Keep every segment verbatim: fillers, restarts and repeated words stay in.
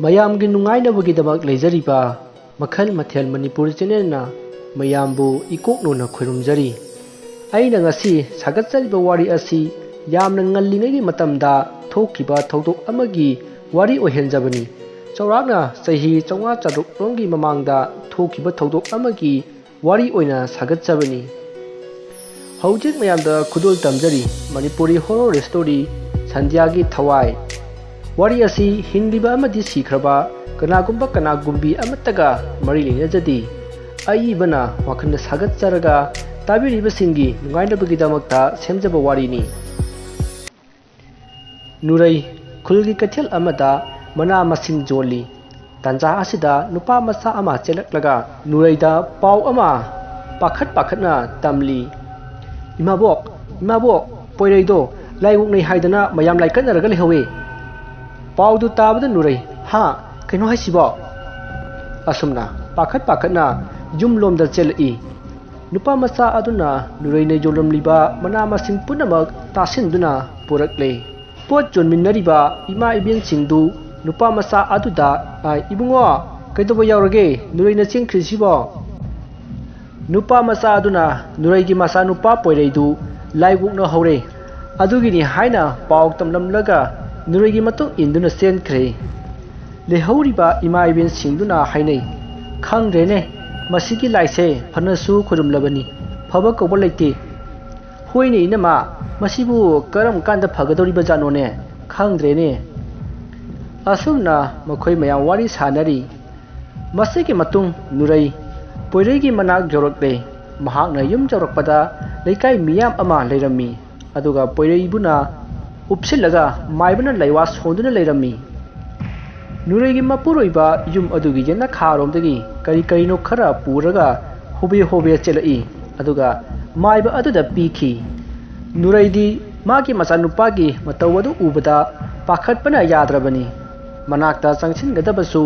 ꯃꯌꯥꯝꯒꯤ ꯅꯨꯡꯉꯥꯏꯅꯕꯒꯤꯗꯃꯛ ꯂꯩꯖꯔꯤꯕ ꯃꯈꯜ ꯃꯊꯦꯜ ꯃꯅꯤꯄꯨꯔ ꯆꯦꯅꯦꯜꯅ ꯃꯌꯥꯝꯕꯨ ꯏꯀꯣꯛꯅꯧꯅ ꯈꯣꯏꯔꯨꯝꯖꯔꯤ꯫ ꯑꯩꯅ ꯉꯁꯤ ꯁꯥꯒꯠꯆꯔꯤꯕ ꯋꯥꯔꯤ ꯑꯁꯤ ꯌꯥꯝꯅ ꯉꯜꯂꯤꯉꯩꯒꯤ ꯃꯇꯝꯗ ꯊꯣꯛꯈꯤꯕ ꯊꯧꯗꯣꯛ ꯑꯃꯒꯤ ꯋꯥꯔꯤ ꯑꯣꯏꯍꯟꯖꯕꯅꯤ꯫ ꯆꯥꯎꯔꯥꯛꯅ ꯆꯍꯤ ꯆꯥꯝꯃꯉꯥ ꯆꯥꯇ꯭ꯔꯨꯛ ꯔꯣꯝꯒꯤ ꯃꯃꯥꯡꯗ ꯊꯣꯛꯈꯤꯕ ꯊꯧꯗꯣꯛ ꯑꯃꯒꯤ ꯋꯥꯔꯤ ꯑꯣꯏꯅ ꯁꯥꯒꯠꯆꯕꯅꯤ꯫ ꯍꯧꯖꯤꯛ ꯃꯌꯥꯝꯗ ꯈꯨꯗꯣꯜ ꯇꯝꯖꯔꯤ ꯃꯅꯤꯄꯨꯔꯤ ꯍꯣꯔꯣꯔ ꯁ꯭ꯇꯣꯔꯤ ꯁꯟꯙ꯭ꯌꯥꯒꯤ ꯊꯋꯥꯏ꯫ ꯋꯥꯔꯤ ꯑꯁꯤ ꯍꯤꯡꯂꯤꯕ ꯑꯃꯗꯤ ꯁꯤꯈ꯭ꯔꯕ ꯀꯅꯥꯒꯨꯝꯕ ꯀꯅꯥꯒꯨꯝꯕꯤ ꯑꯃꯠꯇꯒ ꯃꯔꯤ ꯂꯩꯅꯖꯗꯦ꯫ ꯑꯏꯕꯅ ꯋꯥꯈꯜꯅ ꯁꯥꯒꯠꯆꯔꯒ ꯇꯥꯕꯤꯔꯤꯕꯁꯤꯡꯒꯤ ꯅꯨꯡꯉꯥꯏꯅꯕꯒꯤꯗꯃꯛꯇ ꯁꯦꯝꯖꯕ ꯋꯥꯔꯤꯅꯤ꯫ ꯅꯨꯔꯩ꯫ ꯈꯨꯜꯒꯤ ꯀꯩꯊꯦꯜ ꯑꯃꯗ ꯃꯅꯥ ꯃꯁꯤꯡ ꯌꯣꯜꯂꯤ꯫ ꯇꯥꯟꯖꯥ ꯑꯁꯤꯗ ꯅꯨꯄꯥ ꯃꯆꯥ ꯑꯃ ꯆꯦꯜꯂꯛꯂꯒ ꯅꯨꯔꯩꯗ ꯄꯥꯎ ꯑꯃ ꯄꯥꯈꯠ ꯄꯥꯈꯠꯅ ꯇꯝꯂꯤ꯫ "ꯏꯃꯥꯕꯣꯛ, ꯏꯃꯥꯕꯣꯛ, ꯄꯣꯏꯔꯩꯗꯣ ꯂꯥꯏ ꯑꯣꯛꯅꯩ ꯍꯥꯏꯗꯅ ꯃꯌꯥꯝ ꯂꯥꯏꯀꯠꯅꯔꯒ ꯂꯩꯍꯧꯋꯤ꯫" ꯄꯥꯎꯗꯨ ꯇꯥꯕꯗ ꯅꯨꯔꯩ, "ꯍꯥ? ꯀꯩꯅꯣ ꯍꯥꯏꯁꯤꯕꯣ?" ꯑꯁꯨꯝꯅ ꯄꯥꯈꯠ ꯄꯥꯈꯠꯅ ꯌꯨꯝꯂꯣꯝꯗ ꯆꯦꯜꯂꯛꯏ꯫ ꯅꯨꯄꯥ ꯃꯆꯥ ꯑꯗꯨꯅ ꯅꯨꯔꯩꯅ ꯌꯣꯜꯂꯝꯂꯤꯕ ꯃꯅꯥ ꯃꯁꯤꯡ ꯄꯨꯝꯅꯃꯛ ꯇꯥꯁꯤꯟꯗꯨꯅ ꯄꯨꯔꯛꯂꯦ꯫ ꯄꯣꯠ ꯌꯣꯟꯃꯤꯟꯅꯔꯤꯕ ꯏꯃꯥ ꯏꯕꯦꯟꯁꯤꯡꯗꯨ ꯅꯨꯄꯥ ꯃꯆꯥ ꯑꯗꯨꯗ, "ꯑ, ꯏꯕꯨꯡꯉꯣ, ꯀꯩꯗꯧꯕ ꯌꯥꯎꯔꯒꯦ ꯅꯨꯔꯩꯅ ꯆꯦꯟꯈ꯭ꯔꯤꯁꯤꯕꯣ?" ꯅꯨꯄꯥ ꯃꯆꯥ ꯑꯗꯨꯅ ꯅꯨꯔꯩꯒꯤ ꯃꯆꯥꯅꯨꯄꯥ ꯄꯣꯏꯔꯩꯗꯨ ꯂꯥꯏ ꯑꯣꯛꯅꯍꯧꯔꯦ, ꯑꯗꯨꯒꯤꯅꯤ ꯍꯥꯏꯅ ꯄꯥꯎ ꯇꯝꯂꯝꯂꯒ ꯅꯨꯔꯩꯒꯤ ꯃꯇꯨꯡ ꯏꯟꯗꯨꯅ ꯆꯦꯟꯈ꯭ꯔꯦ꯫ ꯂꯩꯍꯧꯔꯤꯕ ꯏꯃꯥ ꯏꯕꯦꯟꯁꯤꯡꯗꯨꯅ ꯍꯥꯏꯅꯩ, "ꯈꯪꯗ꯭ꯔꯦꯅꯦ, ꯃꯁꯤꯒꯤ ꯂꯥꯏꯁꯦ ꯐꯅꯁꯨ ꯈꯨꯔꯨꯝꯂꯕꯅꯤ, ꯐꯕ ꯀꯧꯕ ꯂꯩꯇꯦ꯫ ꯍꯣꯏꯅꯦ ꯏꯅꯝꯃ, ꯃꯁꯤꯕꯨ ꯀꯔꯝ ꯀꯥꯟꯗ ꯐꯒꯗꯧꯔꯤꯕ ꯖꯥꯠꯅꯣꯅꯦ? ꯈꯪꯗ꯭ꯔꯦꯅꯦ꯫" ꯑꯁꯨꯝꯅ ꯃꯈꯣꯏ ꯃꯌꯥꯝ ꯋꯥꯔꯤ ꯁꯥꯅꯔꯤ꯫ ꯃꯁꯤꯒꯤ ꯃꯇꯨꯡ ꯅꯨꯔꯩ ꯄꯣꯏꯔꯩꯒꯤ ꯃꯅꯥꯛ ꯌꯧꯔꯛꯂꯦ꯫ ꯃꯍꯥꯛꯅ ꯌꯨꯝ ꯌꯧꯔꯛꯄꯗ ꯂꯩꯀꯥꯏ ꯃꯤꯌꯥꯝ ꯑꯃ ꯂꯩꯔꯝꯃꯤ꯫ ꯑꯗꯨꯒ ꯄꯣꯏꯔꯩꯕꯨꯅ ꯎꯞꯁꯤꯜꯂꯒ ꯃꯥꯏꯕꯅ ꯂꯩꯋꯥ ꯁꯣꯟꯗꯨꯅ ꯂꯩꯔꯝꯃꯤ꯫ ꯅꯨꯔꯩꯒꯤ ꯃꯄꯨꯔꯣꯏꯕ ꯌꯨꯝ ꯑꯗꯨꯒꯤ ꯌꯦꯅꯈꯥꯔꯣꯝꯗꯒꯤ ꯀꯔꯤ ꯀꯔꯤꯅꯣ ꯈꯔ ꯄꯨꯔꯒ ꯍꯣꯕꯦ ꯍꯣꯕꯦ ꯆꯦꯜꯂꯛꯏ꯫ ꯑꯗꯨꯒ ꯃꯥꯏꯕ ꯑꯗꯨꯗ ꯄꯤꯈꯤ꯫ ꯅꯨꯔꯩꯗꯤ ꯃꯥꯒꯤ ꯃꯆꯥꯅꯨꯄꯥꯒꯤ ꯃꯇꯧ ꯑꯗꯨ ꯎꯕꯗ ꯄꯥꯈꯠꯄꯅ ꯌꯥꯗ꯭ꯔꯕꯅꯤ꯫ ꯃꯅꯥꯛꯇ ꯆꯪꯁꯤꯟꯒꯗꯕꯁꯨ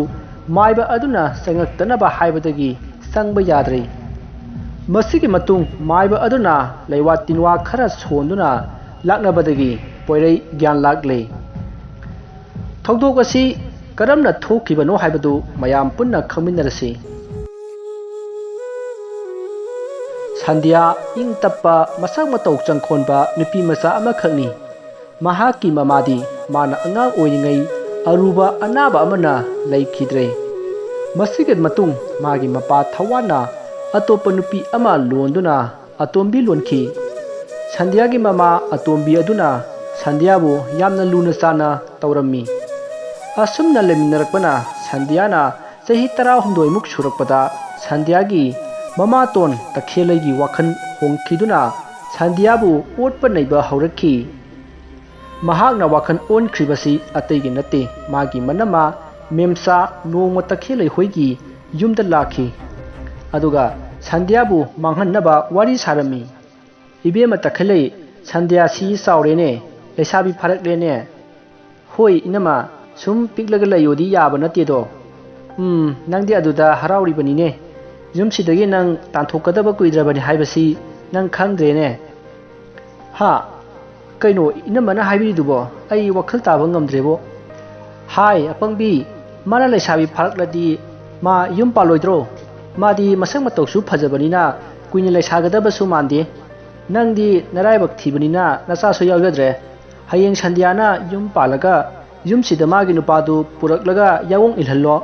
ꯃꯥꯏꯕ ꯑꯗꯨꯅ ꯆꯪꯉꯛꯇꯅꯕ ꯍꯥꯏꯕꯗꯒꯤ ꯆꯪꯕ ꯌꯥꯗ꯭ꯔꯦ꯫ ꯃꯁꯤꯒꯤ ꯃꯇꯨꯡ ꯃꯥꯏꯕ ꯑꯗꯨꯅ ꯂꯩꯋꯥ ꯇꯤꯟꯋꯥ ꯈꯔ ꯁꯣꯟꯗꯨꯅ ꯂꯥꯛꯅꯕꯗꯒꯤ ꯄꯣꯏꯔꯩ ꯒ꯭ꯌꯥꯟ ꯂꯥꯛꯂꯦ꯫ ꯊꯧꯗꯣꯛ ꯑꯁꯤ ꯀꯔꯝꯅ ꯊꯣꯛꯈꯤꯕꯅꯣ ꯍꯥꯏꯕꯗꯨ ꯃꯌꯥꯝ ꯄꯨꯟꯅ ꯈꯪꯃꯤꯟꯅꯔꯁꯤ꯫ ꯁꯟꯙ꯭ꯌꯥ ꯏꯪ ꯇꯞꯄ, ꯃꯁꯛ ꯃꯇꯧ ꯆꯪꯈꯣꯟꯕ ꯅꯨꯄꯤ ꯃꯆꯥ ꯑꯃꯈꯛꯅꯤ꯫ ꯃꯍꯥꯛꯀꯤ ꯃꯃꯥꯗꯤ ꯃꯥꯅ ꯑꯉꯥꯡ ꯑꯣꯏꯔꯤꯉꯩ ꯑꯔꯨꯕ ꯑꯅꯥꯕ ꯑꯃꯅ ꯂꯩꯈꯤꯗ꯭ꯔꯦ꯫ ꯃꯁꯤꯒꯤ ꯃꯇꯨꯡ ꯃꯥꯒꯤ ꯃꯄꯥ ꯊꯋꯥꯟꯅ ꯑꯇꯣꯞꯄ ꯅꯨꯄꯤ ꯑꯃ ꯂꯣꯟꯗꯨꯅ ꯑꯇꯣꯝꯕꯤ ꯂꯣꯟꯈꯤ꯫ ꯁꯟꯙ꯭ꯌꯥꯒꯤ ꯃꯃꯥ ꯑꯇꯣꯝꯕꯤ ꯑꯗꯨꯅ ꯁꯟꯙ꯭ꯌꯥꯕꯨ ꯌꯥꯝꯅ ꯂꯨꯅ ꯆꯥꯟꯅ ꯇꯧꯔꯝꯃꯤ꯫ ꯑꯁꯨꯝꯅ ꯂꯩꯃꯤꯟꯅꯔꯛꯄꯅ ꯁꯟꯙ꯭ꯌꯥꯅ ꯆꯍꯤ ꯇꯔꯥꯍꯨꯝꯗꯣꯏꯃꯨꯛ ꯁꯨꯔꯛꯄꯗ ꯁꯟꯙ꯭ꯌꯥꯒꯤ ꯃꯃꯥꯇꯣꯟ ꯇꯈꯦꯜꯂꯩꯒꯤ ꯋꯥꯈꯜ ꯍꯣꯡꯈꯤꯗꯨꯅ ꯁꯟꯙ꯭ꯌꯥꯕꯨ ꯑꯣꯠꯄ ꯅꯩꯕ ꯍꯧꯔꯛꯈꯤ꯫ ꯃꯍꯥꯛꯅ ꯋꯥꯈꯜ ꯑꯣꯟꯈ꯭ꯔꯤꯕꯁꯤ ꯑꯇꯩꯒꯤ ꯅꯠꯇꯦ, ꯃꯥꯒꯤ ꯃꯅꯝꯃ ꯃꯦꯝꯆꯥ ꯅꯣꯡꯃ ꯇꯈꯦꯜꯂꯩ ꯍꯣꯏꯒꯤ ꯌꯨꯝꯗ ꯂꯥꯛꯈꯤ꯫ ꯑꯗꯨꯒ ꯁꯟꯙ꯭ꯌꯥꯕꯨ ꯃꯥꯡꯍꯟꯅꯕ ꯋꯥꯔꯤ ꯁꯥꯔꯝꯃꯤ꯫ "ꯏꯕꯦꯝꯃ ꯇꯈꯦꯜꯂꯩ, ꯁꯟꯙ꯭ꯌꯥꯁꯤ ꯆꯥꯎꯔꯦꯅꯦ, ꯂꯩꯁꯥꯕꯤ ꯐꯥꯔꯛꯂꯦꯅꯦ꯫ ꯍꯣꯏ ꯏꯅꯝꯃ, ꯁꯨꯝ ꯄꯤꯛꯂꯒ ꯂꯩꯌꯣꯗꯤ ꯌꯥꯕ ꯅꯠꯇꯦꯗꯣ꯫ ꯎꯝ, ꯅꯪꯗꯤ ꯑꯗꯨꯗ ꯍꯔꯥꯎꯔꯤꯕꯅꯤꯅꯦ꯫ ꯌꯨꯝꯁꯤꯗꯒꯤ ꯅꯪ ꯇꯥꯟꯊꯣꯛꯀꯗꯕ ꯀꯨꯏꯗ꯭ꯔꯕꯅꯤ ꯍꯥꯏꯕꯁꯤ ꯅꯪ ꯈꯪꯗ꯭ꯔꯦꯅꯦ?" "ꯍꯥ? ꯀꯩꯅꯣ ꯏꯅꯝꯃꯅ ꯍꯥꯏꯕꯤꯔꯤꯗꯨꯕꯣ? ꯑꯩ ꯋꯥꯈꯜ ꯇꯥꯕ ꯉꯝꯗ꯭ꯔꯦꯕꯣ꯫" "ꯍꯥꯏ ꯑꯄꯪꯕꯤ, ꯃꯥꯅ ꯂꯩꯁꯥꯕꯤ ꯐꯥꯔꯛꯂꯗꯤ ꯃꯥ ꯌꯨꯝ ꯄꯥꯜꯂꯣꯏꯗ꯭ꯔꯣ? ꯃꯥꯗꯤ ꯃꯁꯛ ꯃꯇꯧꯁꯨ ꯐꯖꯕꯅꯤꯅ ꯀꯨꯏꯅ ꯂꯩꯁꯥꯒꯗꯕꯁꯨ ꯃꯥꯟꯗꯦ꯫ ꯅꯪꯗꯤ ꯅꯔꯥꯏꯕꯛ ꯊꯤꯕꯅꯤꯅ ꯅꯆꯥꯁꯨ ꯌꯥꯎꯖꯗ꯭ꯔꯦ꯫ ꯍꯌꯦꯡ ꯁꯟꯙ꯭ꯌꯥꯅ ꯌꯨꯝ ꯄꯥꯜꯂꯒ ꯌꯨꯝꯁꯤꯗ ꯃꯥꯒꯤ ꯅꯨꯄꯥꯗꯨ ꯄꯨꯔꯛꯂꯒ ꯌꯥꯑꯣꯡ ꯏꯜꯍꯜꯂꯣ꯫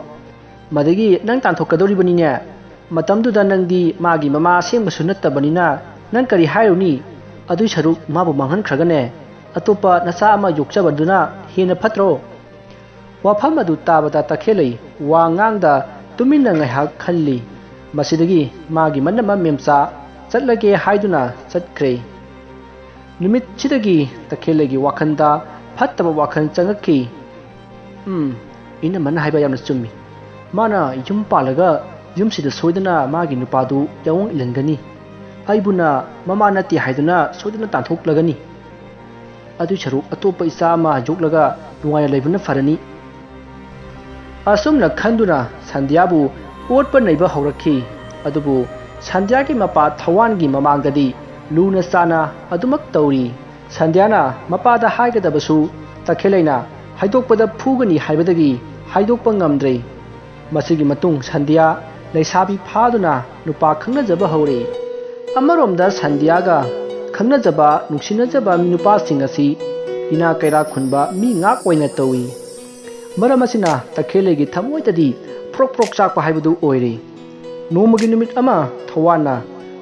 ꯃꯗꯒꯤ ꯅꯪ ꯇꯥꯟꯊꯣꯛꯀꯗꯧꯔꯤꯕꯅꯤꯅꯦ꯫ ꯃꯇꯝꯗꯨꯗ ꯅꯪꯗꯤ ꯃꯥꯒꯤ ꯃꯃꯥ ꯑꯁꯦꯡꯕꯁꯨ ꯅꯠꯇꯕꯅꯤꯅ ꯅꯪ ꯀꯔꯤ ꯍꯥꯏꯔꯨꯅꯤ? ꯑꯗꯨꯏ ꯁꯔꯨꯛ ꯃꯥꯕꯨ ꯃꯥꯡꯍꯟꯈ꯭ꯔꯒꯅꯦ, ꯑꯇꯣꯞꯄ ꯅꯆꯥ ꯑꯃ ꯌꯣꯛꯆꯕꯗꯨꯅ ꯍꯦꯟꯅ ꯐꯠꯇ꯭ꯔꯣ?" ꯋꯥꯐꯝ ꯑꯗꯨ ꯇꯥꯕꯗ ꯇꯈꯦꯜꯂꯩ ꯋꯥ ꯉꯥꯡꯗ ꯇꯨꯃꯤꯟꯅ ꯉꯥꯏꯍꯥꯛ ꯈꯜꯂꯤ꯫ ꯃꯁꯤꯗꯒꯤ ꯃꯥꯒꯤ ꯃꯅꯝꯃ ꯃꯦꯝꯆꯥ ꯆꯠꯂꯒꯦ ꯍꯥꯏꯗꯨꯅ ꯆꯠꯈ꯭ꯔꯦ꯫ ꯅꯨꯃꯤꯠꯁꯤꯗꯒꯤ ꯇꯈꯦꯜꯂꯩꯒꯤ ꯋꯥꯈꯜꯗ ꯐꯠꯇꯕ ꯋꯥꯈꯜ ꯆꯪꯉꯛꯈꯤ꯫ "ꯎꯝ, ꯏꯅꯝꯃꯅ ꯍꯥꯏꯕ ꯌꯥꯝꯅ ꯆꯨꯝꯃꯤ꯫ ꯃꯥꯅ ꯌꯨꯝ ꯄꯥꯜꯂꯒ ꯌꯨꯝꯁꯤꯗ ꯁꯣꯏꯗꯅ ꯃꯥꯒꯤ ꯅꯨꯄꯥꯗꯨ ꯌꯥꯑꯣꯡ ꯏꯜꯍꯟꯒꯅꯤ꯫ ꯑꯩꯕꯨꯅ ꯃꯃꯥ ꯅꯠꯇꯦ ꯍꯥꯏꯗꯨꯅ ꯁꯣꯏꯗꯅ ꯇꯥꯟꯊꯣꯛꯂꯒꯅꯤ꯫ ꯑꯗꯨꯏ ꯁꯔꯨꯛ ꯑꯇꯣꯞꯄ ꯏꯆꯥ ꯑꯃ ꯌꯣꯛꯂꯒ ꯅꯨꯡꯉꯥꯏꯅ ꯂꯩꯕꯅ ꯐꯔꯅꯤ꯫" ꯑꯁꯨꯝꯅ ꯈꯟꯗꯨꯅ ꯁꯟꯙ꯭ꯌꯥꯕꯨ ꯑꯣꯠꯄ ꯅꯩꯕ ꯍꯧꯔꯛꯈꯤ꯫ ꯑꯗꯨꯕꯨ ꯁꯟꯙ꯭ꯌꯥꯒꯤ ꯃꯄꯥ ꯊꯋꯥꯟꯒꯤ ꯃꯃꯥꯡꯗꯗꯤ ꯂꯨꯅ ꯆꯥꯟꯅ ꯑꯗꯨꯃꯛ ꯇꯧꯔꯤ꯫ ꯁꯟꯙ꯭ꯌꯥꯅ ꯃꯄꯥꯗ ꯍꯥꯏꯒꯗꯕꯁꯨ ꯇꯈꯦꯜꯂꯩꯅ ꯍꯥꯏꯗꯣꯛꯄꯗ ꯐꯨꯒꯅꯤ ꯍꯥꯏꯕꯗꯒꯤ ꯍꯥꯏꯗꯣꯛꯄ ꯉꯝꯗ꯭ꯔꯦ꯫ ꯃꯁꯤꯒꯤ ꯃꯇꯨꯡ ꯁꯟꯙ꯭ꯌꯥ ꯂꯩꯁꯥꯕꯤ ꯐꯥꯗꯨꯅ ꯅꯨꯄꯥ ꯈꯪꯅꯖꯕ ꯍꯧꯔꯦ꯫ ꯑꯃꯔꯣꯝꯗ ꯁꯟꯙ꯭ꯌꯥꯒ ꯈꯪꯅꯖꯕ, ꯅꯨꯡꯁꯤꯅꯖꯕ ꯅꯨꯄꯥꯁꯤꯡ ꯑꯁꯤ ꯏꯅꯥ ꯀꯩꯔꯥꯛ ꯈꯨꯟꯕ ꯃꯤ ꯉꯥꯛ ꯑꯣꯏꯅ ꯇꯧꯏ꯫ ꯃꯔꯝ ꯑꯁꯤꯅ ꯇꯈꯦꯜꯂꯩꯒꯤ ꯊꯃꯣꯏꯗꯗꯤ ꯄ꯭ꯔꯣꯛ ꯄ꯭ꯔꯣꯛ ꯆꯥꯛꯄ ꯍꯥꯏꯕꯗꯨ ꯑꯣꯏꯔꯦ꯫ ꯅꯣꯡꯃꯒꯤ ꯅꯨꯃꯤꯠ ꯑꯃ ꯊꯋꯥꯟꯅ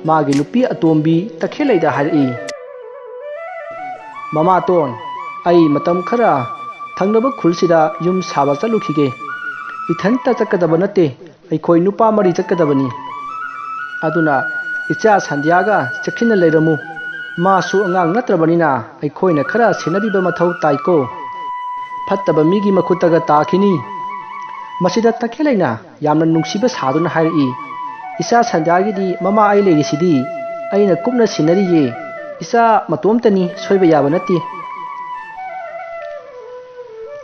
ꯃꯥꯒꯤ ꯅꯨꯄꯤ ꯑꯇꯣꯝꯕꯤ ꯇꯈꯦꯜꯂꯩꯗ ꯍꯥꯏꯔꯛꯏ, "ꯃꯃꯥꯇꯣꯟ, ꯑꯩ ꯃꯇꯝ ꯈꯔ ꯊꯪꯅꯕ ꯈꯨꯜꯁꯤꯗ ꯌꯨꯝ ꯁꯥꯕ ꯆꯠꯂꯨꯈꯤꯒꯦ꯫ ꯏꯊꯟꯇ ꯆꯠꯀꯗꯕ ꯅꯠꯇꯦ, ꯑꯩꯈꯣꯏ ꯅꯨꯄꯥ ꯃꯔꯤ ꯆꯠꯀꯗꯕꯅꯤ꯫ ꯑꯗꯨꯅ ꯏꯆꯥ ꯁꯟꯙ꯭ꯌꯥꯒ ꯆꯦꯛꯁꯤꯟꯅ ꯂꯩꯔꯝꯃꯨ꯫ ꯃꯥꯁꯨ ꯑꯉꯥꯡ ꯅꯠꯇ꯭ꯔꯕꯅꯤꯅ ꯑꯩꯈꯣꯏꯅ ꯈꯔ ꯁꯦꯟꯅꯕꯤꯕ ꯃꯊꯧ ꯇꯥꯏꯀꯣ꯫ ꯐꯠꯇꯕ ꯃꯤꯒꯤ ꯃꯈꯨꯠꯇꯒ ꯇꯥꯈꯤꯅꯤ꯫" ꯃꯁꯤꯗ ꯇꯈꯦꯜꯂꯩꯅ ꯌꯥꯝꯅ ꯅꯨꯡꯁꯤꯕ ꯁꯥꯗꯨꯅ ꯍꯥꯏꯔꯛꯏ, "ꯏꯆꯥ ꯁꯟꯙ꯭ꯌꯥꯒꯤꯗꯤ ꯃꯃꯥ ꯑꯩ ꯂꯩꯔꯤꯁꯤꯗꯤ꯫ ꯑꯩꯅ ꯀꯨꯞꯅ ꯁꯤꯟꯅꯔꯤꯌꯦ꯫ ꯏꯆꯥ ꯃꯇꯣꯝꯇꯅꯤ, ꯁꯣꯏꯕ ꯌꯥꯕ ꯅꯠꯇꯦ꯫"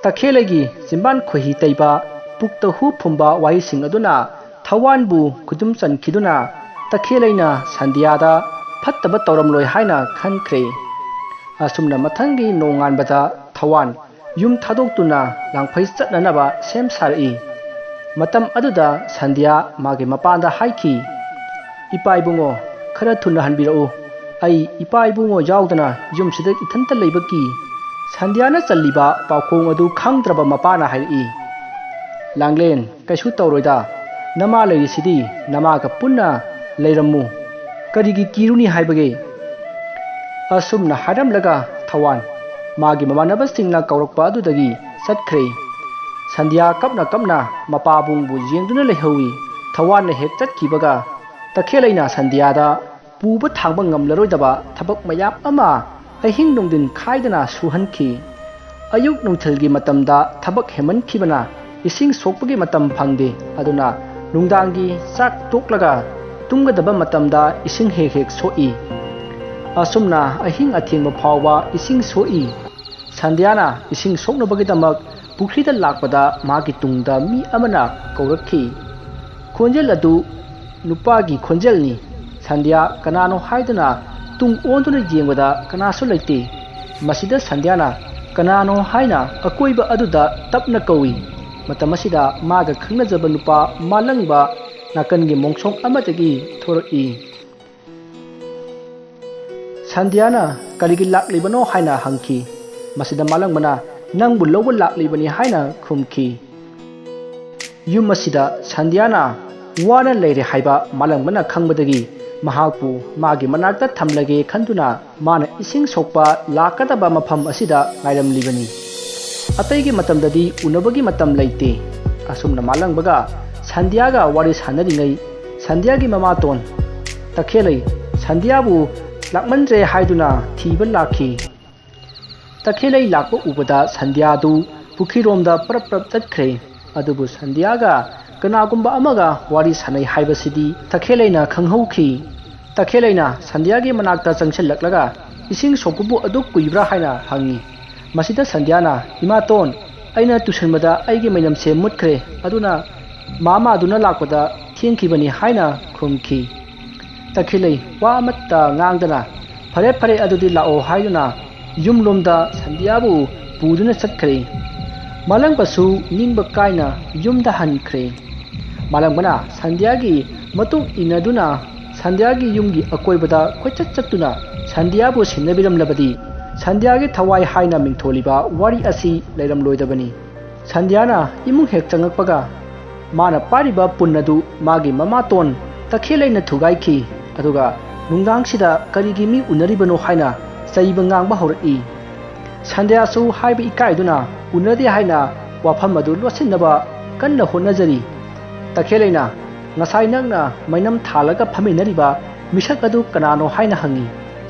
ꯇꯈꯦꯜꯂꯩꯒꯤ ꯆꯤꯝꯕꯥꯟ ꯈꯣꯏꯍꯤ ꯇꯩꯕ, ꯄꯨꯛꯇ ꯍꯨ ꯐꯨꯝꯕ ꯋꯥꯍꯩꯁꯤꯡ ꯑꯗꯨꯅ ꯊꯋꯥꯟꯕꯨ ꯈꯨꯗꯨꯝ ꯆꯟꯈꯤꯗꯨꯅ ꯇꯈꯦꯜꯂꯩꯅ ꯁꯟꯙ꯭ꯌꯥꯗ ꯐꯠꯇꯕ ꯇꯧꯔꯝꯂꯣꯏ ꯍꯥꯏꯅ ꯈꯟꯈ꯭ꯔꯦ꯫ ꯑꯁꯨꯝꯅ ꯃꯊꯪꯒꯤ ꯅꯣꯡꯉꯥꯟꯕꯗ ꯊꯋꯥꯟ ꯌꯨꯝ ꯊꯥꯗꯣꯛꯇꯨꯅ ꯂꯥꯡꯐꯩ ꯆꯠꯅꯅꯕ ꯁꯦꯝ ꯁꯥꯔꯛꯏ꯫ ꯃꯇꯝ ꯑꯗꯨꯗ ꯁꯟꯙ꯭ꯌꯥ ꯃꯥꯒꯤ ꯃꯄꯥꯗ ꯍꯥꯏꯈꯤ, "ꯏꯄꯥ ꯏꯕꯨꯡꯉꯣ, ꯈꯔ ꯊꯨꯅ ꯍꯟꯕꯤꯔꯛꯎ꯫ ꯑꯩ ꯏꯄꯥ ꯏꯕꯨꯡꯉꯣ ꯌꯥꯎꯗꯅ ꯌꯨꯝꯁꯤꯗ ꯏꯊꯟꯇ ꯂꯩꯕ ꯀꯤ꯫" ꯁꯟꯙ꯭ꯌꯥꯅ ꯆꯜꯂꯤꯕ ꯄꯥꯎꯈꯣꯡ ꯑꯗꯨ ꯈꯪꯗ꯭ꯔꯕ ꯃꯄꯥꯅ ꯍꯥꯏꯔꯛꯏ, "ꯂꯥꯡꯂꯦꯟ, ꯀꯩꯁꯨ ꯇꯧꯔꯣꯏꯗ꯫ ꯅꯃꯥ ꯂꯩꯔꯤꯁꯤꯗꯤ, ꯅꯃꯥꯒ ꯄꯨꯟꯅ ꯂꯩꯔꯝꯃꯨ꯫ ꯀꯔꯤꯒꯤ ꯀꯤꯔꯨꯅꯤ ꯍꯥꯏꯕꯒꯦ?" ꯑꯁꯨꯝꯅ ꯍꯥꯏꯔꯝꯂꯒ ꯊꯋꯥꯟ ꯃꯥꯒꯤ ꯃꯃꯥꯟꯅꯕꯁꯤꯡꯅ ꯀꯧꯔꯛꯄ ꯑꯗꯨꯗꯒꯤ ꯆꯠꯈ꯭ꯔꯦ꯫ ꯁꯟꯙ꯭ꯌꯥ ꯀꯞꯅ ꯀꯞꯅ ꯃꯄꯥꯕꯨꯡꯕꯨ ꯌꯦꯡꯗꯨꯅ ꯂꯩꯍꯧꯏ꯫ ꯊꯋꯥꯟꯅ ꯍꯦꯛ ꯆꯠꯈꯤꯕꯒ ꯇꯈꯦꯜꯂꯩꯅ ꯁꯟꯙ꯭ꯌꯥꯗ ꯄꯨꯕ ꯊꯥꯡꯕ ꯉꯝꯂꯔꯣꯏꯗꯕ ꯊꯕꯛ ꯃꯌꯥꯝ ꯑꯃ ꯑꯍꯤꯡ ꯅꯨꯡꯊꯤꯟ ꯈꯥꯏꯗꯅ ꯁꯨꯍꯟꯈꯤ꯫ ꯑꯌꯨꯛ ꯅꯨꯡꯊꯤꯜꯒꯤ ꯃꯇꯝꯗ ꯊꯕꯛ ꯍꯦꯟꯃꯟꯈꯤꯕꯅ ꯏꯁꯤꯡ ꯁꯣꯛꯄꯒꯤ ꯃꯇꯝ ꯐꯪꯗꯦ꯫ ꯑꯗꯨꯅ ꯅꯨꯡꯗꯥꯡꯒꯤ ꯆꯥꯛ ꯇꯣꯛꯂꯒ ꯇꯨꯝꯒꯗꯕ ꯃꯇꯝꯗ ꯏꯁꯤꯡ ꯍꯦꯛ ꯍꯦꯛ ꯁꯣꯛꯏ꯫ ꯑꯁꯨꯝꯅ ꯑꯍꯤꯡ ꯑꯊꯦꯡꯕ ꯐꯥꯎꯕ ꯏꯁꯤꯡ ꯁꯣꯛꯏ꯫ ꯁꯟꯙ꯭ꯌꯥꯅ ꯏꯁꯤꯡ ꯁꯣꯛꯅꯕꯒꯤꯗꯃꯛ ꯄꯨꯈ꯭ꯔꯤꯗ ꯂꯥꯛꯄꯗ ꯃꯥꯒꯤ ꯇꯨꯡꯗ ꯃꯤ ꯑꯃꯅ ꯀꯧꯔꯛꯈꯤ꯫ ꯈꯣꯟꯖꯦꯜ ꯑꯗꯨ ꯅꯨꯄꯥꯒꯤ ꯈꯣꯟꯖꯦꯜꯅꯤ꯫ ꯁꯟꯙ꯭ꯌꯥ ꯀꯅꯥꯅꯣ ꯍꯥꯏꯗꯨꯅ ꯇꯨꯡ ꯑꯣꯟꯗꯨꯅ ꯌꯦꯡꯕꯗ ꯀꯅꯥꯁꯨ ꯂꯩꯇꯦ꯫ ꯃꯁꯤꯗ ꯁꯟꯙ꯭ꯌꯥꯅ "ꯀꯅꯥꯅꯣ?" ꯍꯥꯏꯅ ꯑꯀꯣꯏꯕ ꯑꯗꯨꯗ ꯇꯞꯅ ꯀꯧꯏ꯫ ꯃꯇꯝ ꯑꯁꯤꯗ ꯃꯥꯒ ꯈꯪꯅꯖꯕ ꯅꯨꯄꯥ ꯃꯥꯂꯪꯕ ꯅꯥꯀꯟꯒꯤ ꯃꯣꯡꯁꯣꯡ ꯑꯃꯗꯒꯤ ꯊꯣꯔꯛꯏ꯫ ꯁꯟꯙ꯭ꯌꯥꯅ "ꯀꯔꯤꯒꯤ ꯂꯥꯛꯂꯤꯕꯅꯣ?" ꯍꯥꯏꯅ ꯍꯪꯈꯤ꯫ ꯃꯁꯤꯗ ꯃꯥꯂꯪꯕꯅ "ꯅꯪꯕꯨ ꯂꯧꯕ ꯂꯥꯛꯂꯤꯕꯅꯤ" ꯍꯥꯏꯅ ꯈꯨꯝꯈꯤ꯫ ꯌꯨꯝ ꯑꯁꯤꯗ ꯁꯟꯙ꯭ꯌꯥꯅ ꯋꯥꯅ ꯂꯩꯔꯦ ꯍꯥꯏꯕ ꯃꯥꯂꯪꯕꯅ ꯈꯪꯕꯗꯒꯤ ꯃꯍꯥꯛꯄꯨ ꯃꯥꯒꯤ ꯃꯅꯥꯛꯇ ꯊꯝꯂꯒꯦ ꯈꯟꯗꯨꯅ ꯃꯥꯅ ꯏꯁꯤꯡ ꯁꯣꯛꯄ ꯂꯥꯛꯀꯗꯕ ꯃꯐꯝ ꯑꯁꯤꯗ ꯉꯥꯏꯔꯝꯂꯤꯕꯅꯤ꯫ ꯑꯇꯩꯒꯤ ꯃꯇꯝꯗꯗꯤ ꯎꯅꯕꯒꯤ ꯃꯇꯝ ꯂꯩꯇꯦ꯫ ꯑꯁꯨꯝꯅ ꯃꯥꯂꯪꯕꯒ ꯁꯟꯙ꯭ꯌꯥꯒ ꯋꯥꯔꯤ ꯁꯥꯟꯅꯔꯤꯉꯩ ꯁꯟꯙ꯭ꯌꯥꯒꯤ ꯃꯃꯥꯇꯣꯟ ꯇꯈꯦꯜꯂꯩ ꯁꯟꯙ꯭ꯌꯥꯕꯨ ꯂꯥꯛꯃꯟꯗ꯭ꯔꯦ ꯍꯥꯏꯗꯨꯅ ꯊꯤꯕ ꯂꯥꯛꯈꯤ꯫ ꯇꯈꯦꯜꯂꯩ ꯂꯥꯛꯄ ꯎꯕꯗ ꯁꯟꯙ꯭ꯌꯥꯗꯨ ꯄꯨꯈ꯭ꯔꯤꯔꯣꯝꯗ ꯄꯔꯞ ꯄꯔꯞ ꯆꯠꯈ꯭ꯔꯦ꯫ ꯑꯗꯨꯕꯨ ꯁꯟꯙ꯭ꯌꯥꯒ ꯀꯅꯥꯒꯨꯝꯕ ꯑꯃꯒ ꯋꯥꯔꯤ ꯁꯥꯟꯅꯩ ꯍꯥꯏꯕꯁꯤꯗꯤ ꯇꯈꯦꯜꯂꯩꯅ ꯈꯪꯍꯧꯈꯤ꯫ ꯇꯈꯦꯜꯂꯩꯅ ꯁꯟꯙ꯭ꯌꯥꯒꯤ ꯃꯅꯥꯛꯇ ꯆꯪꯁꯤꯜꯂꯛꯂꯒ "ꯏꯁꯤꯡ ꯁꯣꯛꯄꯕꯨ ꯑꯗꯨꯛ ꯀꯨꯏꯕ꯭ꯔꯥ?" ꯍꯥꯏꯅ ꯍꯪꯉꯤ꯫ ꯃꯁꯤꯗ ꯁꯟꯙ꯭ꯌꯥꯅ "ꯏꯃꯥꯇꯣꯟ, ꯑꯩꯅ ꯇꯨꯁꯟꯕꯗ ꯑꯩꯒꯤ ꯃꯩꯅꯝꯁꯦ ꯃꯨꯠꯈ꯭ꯔꯦ, ꯑꯗꯨꯅ ꯃꯥꯃꯥꯗꯨꯅ ꯂꯥꯛꯄꯗ ꯊꯦꯡꯈꯤꯕꯅꯤ" ꯍꯥꯏꯅ ꯈꯨꯝꯈꯤ꯫ ꯇꯈꯦꯜꯂꯩ ꯋꯥ ꯑꯃꯠꯇ ꯉꯥꯡꯗꯅ "ꯐꯔꯦ ꯐꯔꯦ, ꯑꯗꯨꯗꯤ ꯂꯥꯛꯑꯣ" ꯍꯥꯏꯗꯨꯅ ꯌꯨꯝꯂꯣꯝꯗ ꯁꯟꯙ꯭ꯌꯥꯕꯨ ꯄꯨꯗꯨꯅ ꯆꯠꯈ꯭ꯔꯦ꯫ ꯃꯥꯂꯪꯕꯁꯨ ꯅꯤꯡꯕ ꯀꯥꯏꯅ ꯌꯨꯝꯗ ꯍꯟꯈ꯭ꯔꯦ꯫ ꯃꯥꯂꯪꯕꯅ ꯁꯟꯙ꯭ꯌꯥꯒꯤ ꯃꯇꯨꯡ ꯏꯟꯅꯗꯨꯅ ꯁꯟꯙ꯭ꯌꯥꯒꯤ ꯌꯨꯝꯒꯤ ꯑꯀꯣꯏꯕꯗ ꯀꯣꯏꯆꯠ ꯆꯠꯇꯨꯅ ꯁꯟꯙ꯭ꯌꯥꯕꯨ ꯁꯦꯟꯅꯕꯤꯔꯝꯂꯕꯗꯤ ꯁꯟꯙ꯭ꯌꯥꯒꯤ ꯊꯋꯥꯏ ꯍꯥꯏꯅ ꯃꯤꯡꯊꯣꯜꯂꯤꯕ ꯋꯥꯔꯤ ꯑꯁꯤ ꯂꯩꯔꯝꯂꯣꯏꯗꯕꯅꯤ꯫ ꯁꯟꯙ꯭ꯌꯥꯅ ꯏꯃꯨꯡ ꯍꯦꯛ ꯆꯪꯉꯛꯄꯒ ꯃꯥꯅ ꯄꯥꯏꯔꯤꯕ ꯄꯨꯟ ꯑꯗꯨ ꯃꯥꯒꯤ ꯃꯃꯥꯇꯣꯟ ꯇꯈꯦꯜꯂꯩꯅ ꯊꯨꯒꯥꯏꯈꯤ꯫ ꯑꯗꯨꯒ ꯅꯨꯡꯗꯥꯡꯁꯤꯗ "ꯀꯔꯤꯒꯤ ꯃꯤ ꯎꯅꯔꯤꯕꯅꯣ?" ꯍꯥꯏꯅ ꯆꯩꯕ ꯉꯥꯡꯕ ꯍꯧꯔꯛꯏ꯫ ꯁꯟꯙ꯭ꯌꯥꯁꯨ ꯍꯥꯏꯕ ꯏꯀꯥꯏꯗꯨꯅ "ꯎꯅꯗꯦ" ꯍꯥꯏꯅ ꯋꯥꯐꯝ ꯑꯗꯨ ꯂꯣꯠꯁꯤꯟꯅꯕ ꯀꯟꯅ ꯍꯣꯠꯅꯖꯔꯤ꯫ ꯇꯈꯦꯜꯂꯩꯅ "ꯉꯁꯥꯏ ꯅꯪꯅ ꯃꯩꯅꯝ ꯊꯥꯜꯂꯒ ꯐꯝꯃꯤꯟꯅꯔꯤꯕ ꯃꯤꯁꯛ ꯑꯗꯨ ꯀꯅꯥꯅꯣ?" ꯍꯥꯏꯅ ꯍꯪꯉꯤ꯫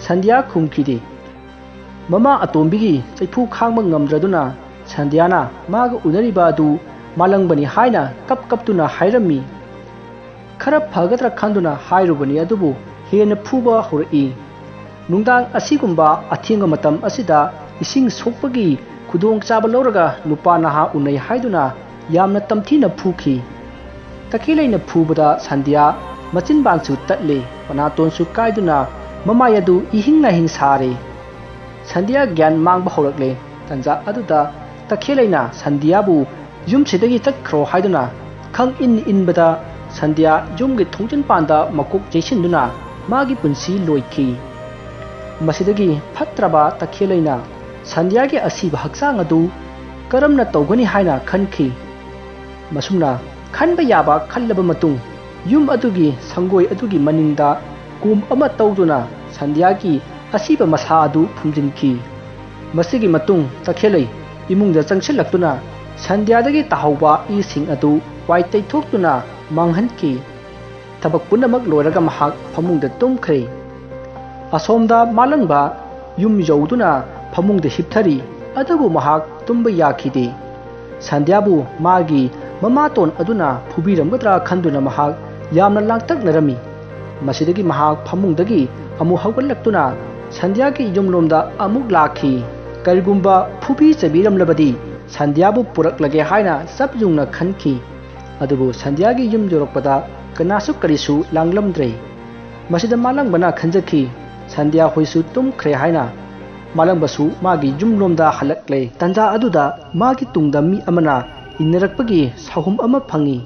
ꯁꯟꯙ꯭ꯌꯥ ꯈꯨꯝꯈꯤꯗꯦ꯫ ꯃꯃꯥ ꯑꯇꯣꯝꯕꯤꯒꯤ ꯆꯩꯐꯨ ꯈꯥꯡꯕ ꯉꯝꯗ꯭ꯔꯗꯨꯅ ꯁꯟꯙ꯭ꯌꯥꯅ ꯃꯥꯒ ꯎꯅꯔꯤꯕ ꯑꯗꯨ ꯃꯥꯂꯪꯕꯅꯤ ꯍꯥꯏꯅ ꯀꯞ ꯀꯞꯇꯨꯅ ꯍꯥꯏꯔꯝꯃꯤ꯫ ꯈꯔ ꯐꯒꯗ꯭ꯔꯥ ꯈꯟꯗꯨꯅ ꯍꯥꯏꯔꯨꯕꯅꯤ, ꯑꯗꯨꯕꯨ ꯍꯦꯟꯅ ꯐꯨꯕ ꯍꯧꯔꯛꯏ꯫ ꯅꯨꯡꯗꯥꯡ ꯑꯁꯤꯒꯨꯝꯕ ꯑꯊꯦꯡꯕ ꯃꯇꯝ ꯑꯁꯤꯗ ꯏꯁꯤꯡ ꯁꯣꯛꯄꯒꯤ ꯈꯨꯗꯣꯡꯆꯥꯕ ꯂꯧꯔꯒ ꯅꯨꯄꯥ ꯅꯍꯥ ꯎꯅꯩ ꯍꯥꯏꯗꯨꯅ ꯌꯥꯝꯅ ꯇꯝꯊꯤꯅ ꯐꯨꯈꯤ꯫ ꯇꯈꯦꯜꯂꯩꯅ ꯐꯨꯕꯗ ꯁꯟꯙ꯭ꯌꯥ ꯃꯆꯤꯟꯕꯥꯟꯁꯨ ꯇꯠꯂꯦ, ꯃꯅꯥꯇꯣꯟꯁꯨ ꯀꯥꯏꯗꯨꯅ ꯃꯃꯥꯏ ꯑꯗꯨ ꯏꯍꯤꯡ ꯅꯥꯍꯤꯡ ꯁꯥꯔꯦ꯫ ꯁꯟꯙ꯭ꯌꯥ ꯒ꯭ꯌꯥꯟ ꯃꯥꯡꯕ ꯍꯧꯔꯛꯂꯦ꯫ ꯇꯟꯖꯥ ꯑꯗꯨꯗ ꯇꯈꯦꯜꯂꯩꯅ ꯁꯟꯙ꯭ꯌꯥꯕꯨ ꯌꯨꯝꯁꯤꯗꯒꯤ ꯆꯠꯈ꯭ꯔꯣ ꯍꯥꯏꯗꯨꯅ ꯈꯪ ꯏꯟ ꯏꯟꯕꯗ ꯁꯟꯙ꯭ꯌꯥ ꯌꯨꯝꯒꯤ ꯊꯣꯡꯖꯤꯟ ꯄꯥꯟꯗ ꯃꯀꯣꯛ ꯆꯩꯁꯤꯟꯗꯨꯅ ꯃꯥꯒꯤ ꯄꯨꯟꯁꯤ ꯂꯣꯏꯈꯤ꯫ ꯃꯁꯤꯗꯒꯤ ꯐꯠꯇ꯭ꯔꯕ ꯇꯈꯦꯜꯂꯩꯅ ꯁꯟꯙ꯭ꯌꯥꯒꯤ ꯑꯁꯤꯕ ꯍꯛꯆꯥꯡ ꯑꯗꯨ ꯀꯔꯝꯅ ꯇꯧꯒꯅꯤ ꯍꯥꯏꯅ ꯈꯟꯈꯤ꯫ ꯃꯁꯨꯝꯅ ꯈꯟꯕ ꯌꯥꯕ ꯈꯜꯂꯕ ꯃꯇꯨꯡ, ꯌꯨꯝ ꯑꯗꯨꯒꯤ ꯁꯪꯒꯣꯏ ꯑꯗꯨꯒꯤ ꯃꯅꯤꯡꯗ ꯀꯣꯝ ꯑꯃ ꯇꯧꯗꯨꯅ ꯁꯟꯙ꯭ꯌꯥꯒꯤ ꯑꯁꯤꯕ ꯃꯁꯥ ꯑꯗꯨ ꯐꯨꯝꯖꯤꯟꯈꯤ꯫ ꯃꯁꯤꯒꯤ ꯃꯇꯨꯡ ꯇꯈꯦꯜꯂꯩ ꯏꯃꯨꯡꯗ ꯆꯪꯁꯤꯜꯂꯛꯇꯨꯅ ꯁꯟꯙ꯭ꯌꯥꯗꯒꯤ ꯇꯥꯍꯧꯕ ꯏꯁꯤꯡ ꯑꯗꯨ ꯋꯥꯏ ꯇꯩꯊꯣꯛꯇꯨꯅ ꯃꯥꯡꯍꯟꯈꯤ꯫ ꯊꯕꯛ ꯄꯨꯝꯅꯃꯛ ꯂꯣꯏꯔꯒ ꯃꯍꯥꯛ ꯐꯃꯨꯡꯗ ꯇꯨꯝꯈ꯭ꯔꯦ꯫ ꯑꯁꯣꯝꯗ ꯃꯥꯂꯪꯕ ꯌꯨꯝ ꯌꯧꯗꯨꯅ ꯐꯃꯨꯡꯗ ꯍꯤꯞꯊꯔꯤ, ꯑꯗꯨꯕꯨ ꯃꯍꯥꯛ ꯇꯨꯝꯕ ꯌꯥꯈꯤꯗꯦ꯫ ꯁꯟꯙ꯭ꯌꯥꯕꯨ ꯃꯥꯒꯤ ꯃꯃꯥꯇꯣꯟ ꯑꯗꯨꯅ ꯐꯨꯕꯤꯔꯝꯒꯗ꯭ꯔꯥ ꯈꯟꯗꯨꯅ ꯃꯍꯥꯛ ꯌꯥꯝꯅ ꯂꯥꯡꯇꯛꯅꯔꯝꯃꯤ꯫ ꯃꯁꯤꯗꯒꯤ ꯃꯍꯥꯛ ꯐꯃꯨꯡꯗꯒꯤ ꯑꯃꯨꯛ ꯍꯧꯒꯠꯂꯛꯇꯨꯅ ꯁꯟꯙ꯭ꯌꯥꯒꯤ ꯌꯨꯝꯂꯣꯝꯗ ꯑꯃꯨꯛ ꯂꯥꯛꯈꯤ꯫ ꯀꯔꯤꯒꯨꯝꯕ ꯐꯨꯕꯤ ꯆꯩꯕꯤꯔꯝꯂꯕꯗꯤ ꯁꯟꯙ꯭ꯌꯥꯕꯨ ꯄꯨꯔꯛꯂꯒꯦ ꯍꯥꯏꯅ ꯆꯞ ꯌꯨꯡꯅ ꯈꯟꯈꯤ꯫ ꯑꯗꯨꯕꯨ ꯁꯟꯙ꯭ꯌꯥꯒꯤ ꯌꯨꯝ ꯌꯧꯔꯛꯄꯗ ꯀꯅꯥꯁꯨ ꯀꯔꯤꯁꯨ ꯂꯥꯡꯂꯝꯗ꯭ꯔꯦ꯫ ꯃꯁꯤꯗ ꯃꯥꯂꯪꯕꯅ ꯈꯟꯖꯈꯤ, ꯁꯟꯙ꯭ꯌꯥ ꯍꯣꯏꯁꯨ ꯇꯨꯝꯈ꯭ꯔꯦ ꯍꯥꯏꯅ꯫ ꯃꯥꯂꯪꯕꯁꯨ ꯃꯥꯒꯤ ꯌꯨꯝꯂꯣꯝꯗ ꯍꯜꯂꯛꯂꯦ꯫ ꯇꯟꯖꯥ ꯑꯗꯨꯗ ꯃꯥꯒꯤ ꯇꯨꯡꯗ ꯃꯤ ꯑꯃꯅ ꯏꯟꯅꯔꯛꯄꯒꯤ ꯁꯥꯍꯨꯝ ꯑꯃ ꯐꯪꯏ꯫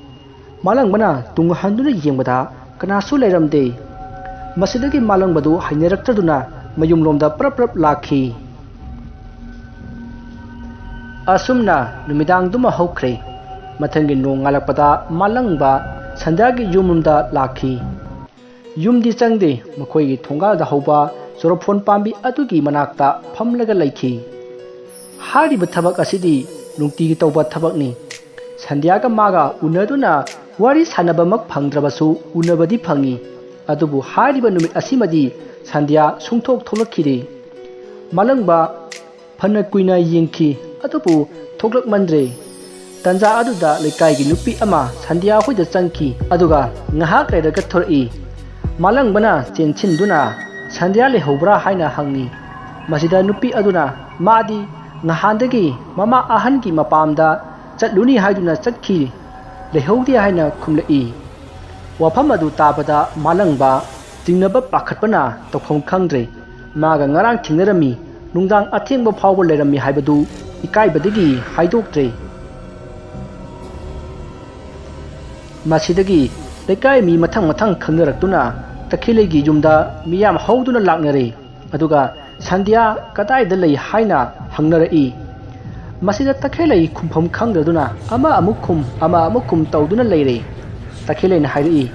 ꯃꯥꯂꯪꯕꯅ ꯇꯨꯡ ꯍꯟꯗꯨꯅ ꯌꯦꯡꯕꯗ ꯀꯅꯥꯁꯨ ꯂꯩꯔꯝꯗꯦ꯫ ꯃꯁꯤꯗꯒꯤ ꯃꯥꯂꯪꯕꯗꯨ ꯍꯩꯅꯔꯛꯇꯗꯨꯅ ꯃꯌꯨꯝꯂꯣꯝꯗ ꯄ꯭ꯔꯞ ꯄ꯭ꯔꯞ ꯂꯥꯛꯈꯤ꯫ ꯑꯁꯨꯝꯅ ꯅꯨꯃꯤꯗꯥꯡꯗꯨꯃ ꯍꯧꯈ꯭ꯔꯦ꯫ ꯃꯊꯪꯒꯤ ꯅꯣꯡ ꯉꯥꯜꯂꯛꯄꯗ ꯃꯥꯂꯪꯕ ꯁꯟꯙ꯭ꯌꯥꯒꯤ ꯌꯨꯝꯂꯣꯝꯗ ꯂꯥꯛꯈꯤ꯫ ꯌꯨꯝꯗꯤ ꯆꯪꯗꯦ, ꯃꯈꯣꯏꯒꯤ ꯊꯣꯡꯒꯥꯜꯗ ꯍꯧꯕ ꯆꯣꯔꯐꯣꯟ ꯄꯥꯝꯕꯤ ꯑꯗꯨꯒꯤ ꯃꯅꯥꯛꯇ ꯐꯝꯂꯒ ꯂꯩꯈꯤ꯫ ꯍꯥꯏꯔꯤꯕ ꯊꯕꯛ ꯑꯁꯤꯗꯤ ꯅꯨꯡꯇꯤꯒꯤ ꯇꯧꯕ ꯊꯕꯛꯅꯤ꯫ ꯁꯟꯙ꯭ꯌꯥꯒ ꯃꯥꯒ ꯎꯅꯗꯨꯅ ꯋꯥꯔꯤ ꯁꯥꯟꯅꯕꯃꯛ ꯐꯪꯗ꯭ꯔꯕꯁꯨ ꯎꯅꯕꯗꯤ ꯐꯪꯏ꯫ ꯑꯗꯨꯕꯨ ꯍꯥꯏꯔꯤꯕ ꯅꯨꯃꯤꯠ ꯑꯁꯤꯃꯗꯤ ꯁꯟꯙ꯭ꯌꯥ ꯁꯨꯡꯊꯣꯛ ꯊꯣꯛꯂꯛꯈꯤꯗꯦ꯫ ꯃꯥꯂꯪꯕ ꯐꯅ ꯀꯨꯏꯅ ꯌꯦꯡꯈꯤ, ꯑꯗꯨꯕꯨ ꯊꯣꯛꯂꯛꯃꯟꯗ꯭ꯔꯦ꯫ ꯇꯟꯖꯥ ꯑꯗꯨꯗ ꯂꯩꯀꯥꯏꯒꯤ ꯅꯨꯄꯤ ꯑꯃ ꯁꯟꯙ꯭ꯌꯥ ꯍꯣꯏꯗ ꯆꯪꯈꯤ, ꯑꯗꯨꯒ ꯉꯥꯏꯍꯥꯛ ꯂꯩꯔꯒ ꯊꯣꯔꯛꯏ꯫ ꯃꯥꯂꯪꯕꯅ ꯆꯦꯟꯁꯤꯟꯗꯨꯅ ꯁꯟꯙ꯭ꯌꯥ ꯂꯩꯍꯧꯕ꯭ꯔꯥ ꯍꯥꯏꯅ ꯍꯪꯉꯤ꯫ ꯃꯁꯤꯗ ꯅꯨꯄꯤ ꯑꯗꯨꯅ ꯃꯥꯗꯤ ꯅꯍꯥꯟꯗꯒꯤ ꯃꯃꯥ ꯑꯍꯟꯒꯤ ꯃꯄꯥꯝꯗ ꯆꯠꯂꯨꯅꯤ ꯍꯥꯏꯗꯨꯅ ꯆꯠꯈꯤ, ꯂꯩꯍꯧꯗꯦ ꯍꯥꯏꯅ ꯈꯨꯝꯂꯛꯏ꯫ ꯋꯥꯐꯝ ꯑꯗꯨ ꯇꯥꯕꯗ ꯃꯥꯂꯪꯕ ꯆꯤꯡꯅꯕ ꯄꯥꯈꯠꯄꯅ ꯇꯧꯐꯝ ꯈꯪꯗ꯭ꯔꯦ꯫ ꯃꯥꯒ ꯉꯔꯥꯡ ꯊꯦꯡꯅꯔꯝꯃꯤ, ꯅꯨꯡꯗꯥꯡ ꯑꯊꯦꯡꯕ ꯐꯥꯎꯕ ꯂꯩꯔꯝꯃꯤ ꯍꯥꯏꯕꯗꯨ ꯏꯀꯥꯏꯕꯗꯒꯤ ꯍꯥꯏꯗꯣꯛꯇ꯭ꯔꯦ꯫ ꯃꯁꯤꯗꯒꯤ ꯂꯩꯀꯥꯏ ꯃꯤ ꯃꯊꯪ ꯃꯊꯪ ꯈꯪꯅꯔꯛꯇꯨꯅ ꯇꯈꯦꯜꯂꯩꯒꯤ ꯌꯨꯝꯗ ꯃꯤꯌꯥꯝ ꯍꯧꯗꯨꯅ ꯂꯥꯛꯅꯔꯦ꯫ ꯑꯗꯨꯒ ꯁꯟꯙ꯭ꯌꯥ ꯀꯗꯥꯏꯗ ꯂꯩ ꯍꯥꯏꯅ ꯍꯪꯅꯔꯛꯏ꯫ ꯃꯁꯤꯗ ꯇꯈꯦꯜꯂꯩ ꯈꯨꯝꯐꯝ ꯈꯪꯗꯗꯨꯅ ꯑꯃ ꯑꯃꯨꯛ ꯈꯨꯝ, ꯑꯃ ꯑꯃꯨꯛ ꯈꯨꯝ ꯇꯧꯗꯨꯅ ꯂꯩꯔꯦ꯫ ꯇꯈꯦꯜꯂꯩꯅ ꯍꯥꯏꯔꯛꯏ,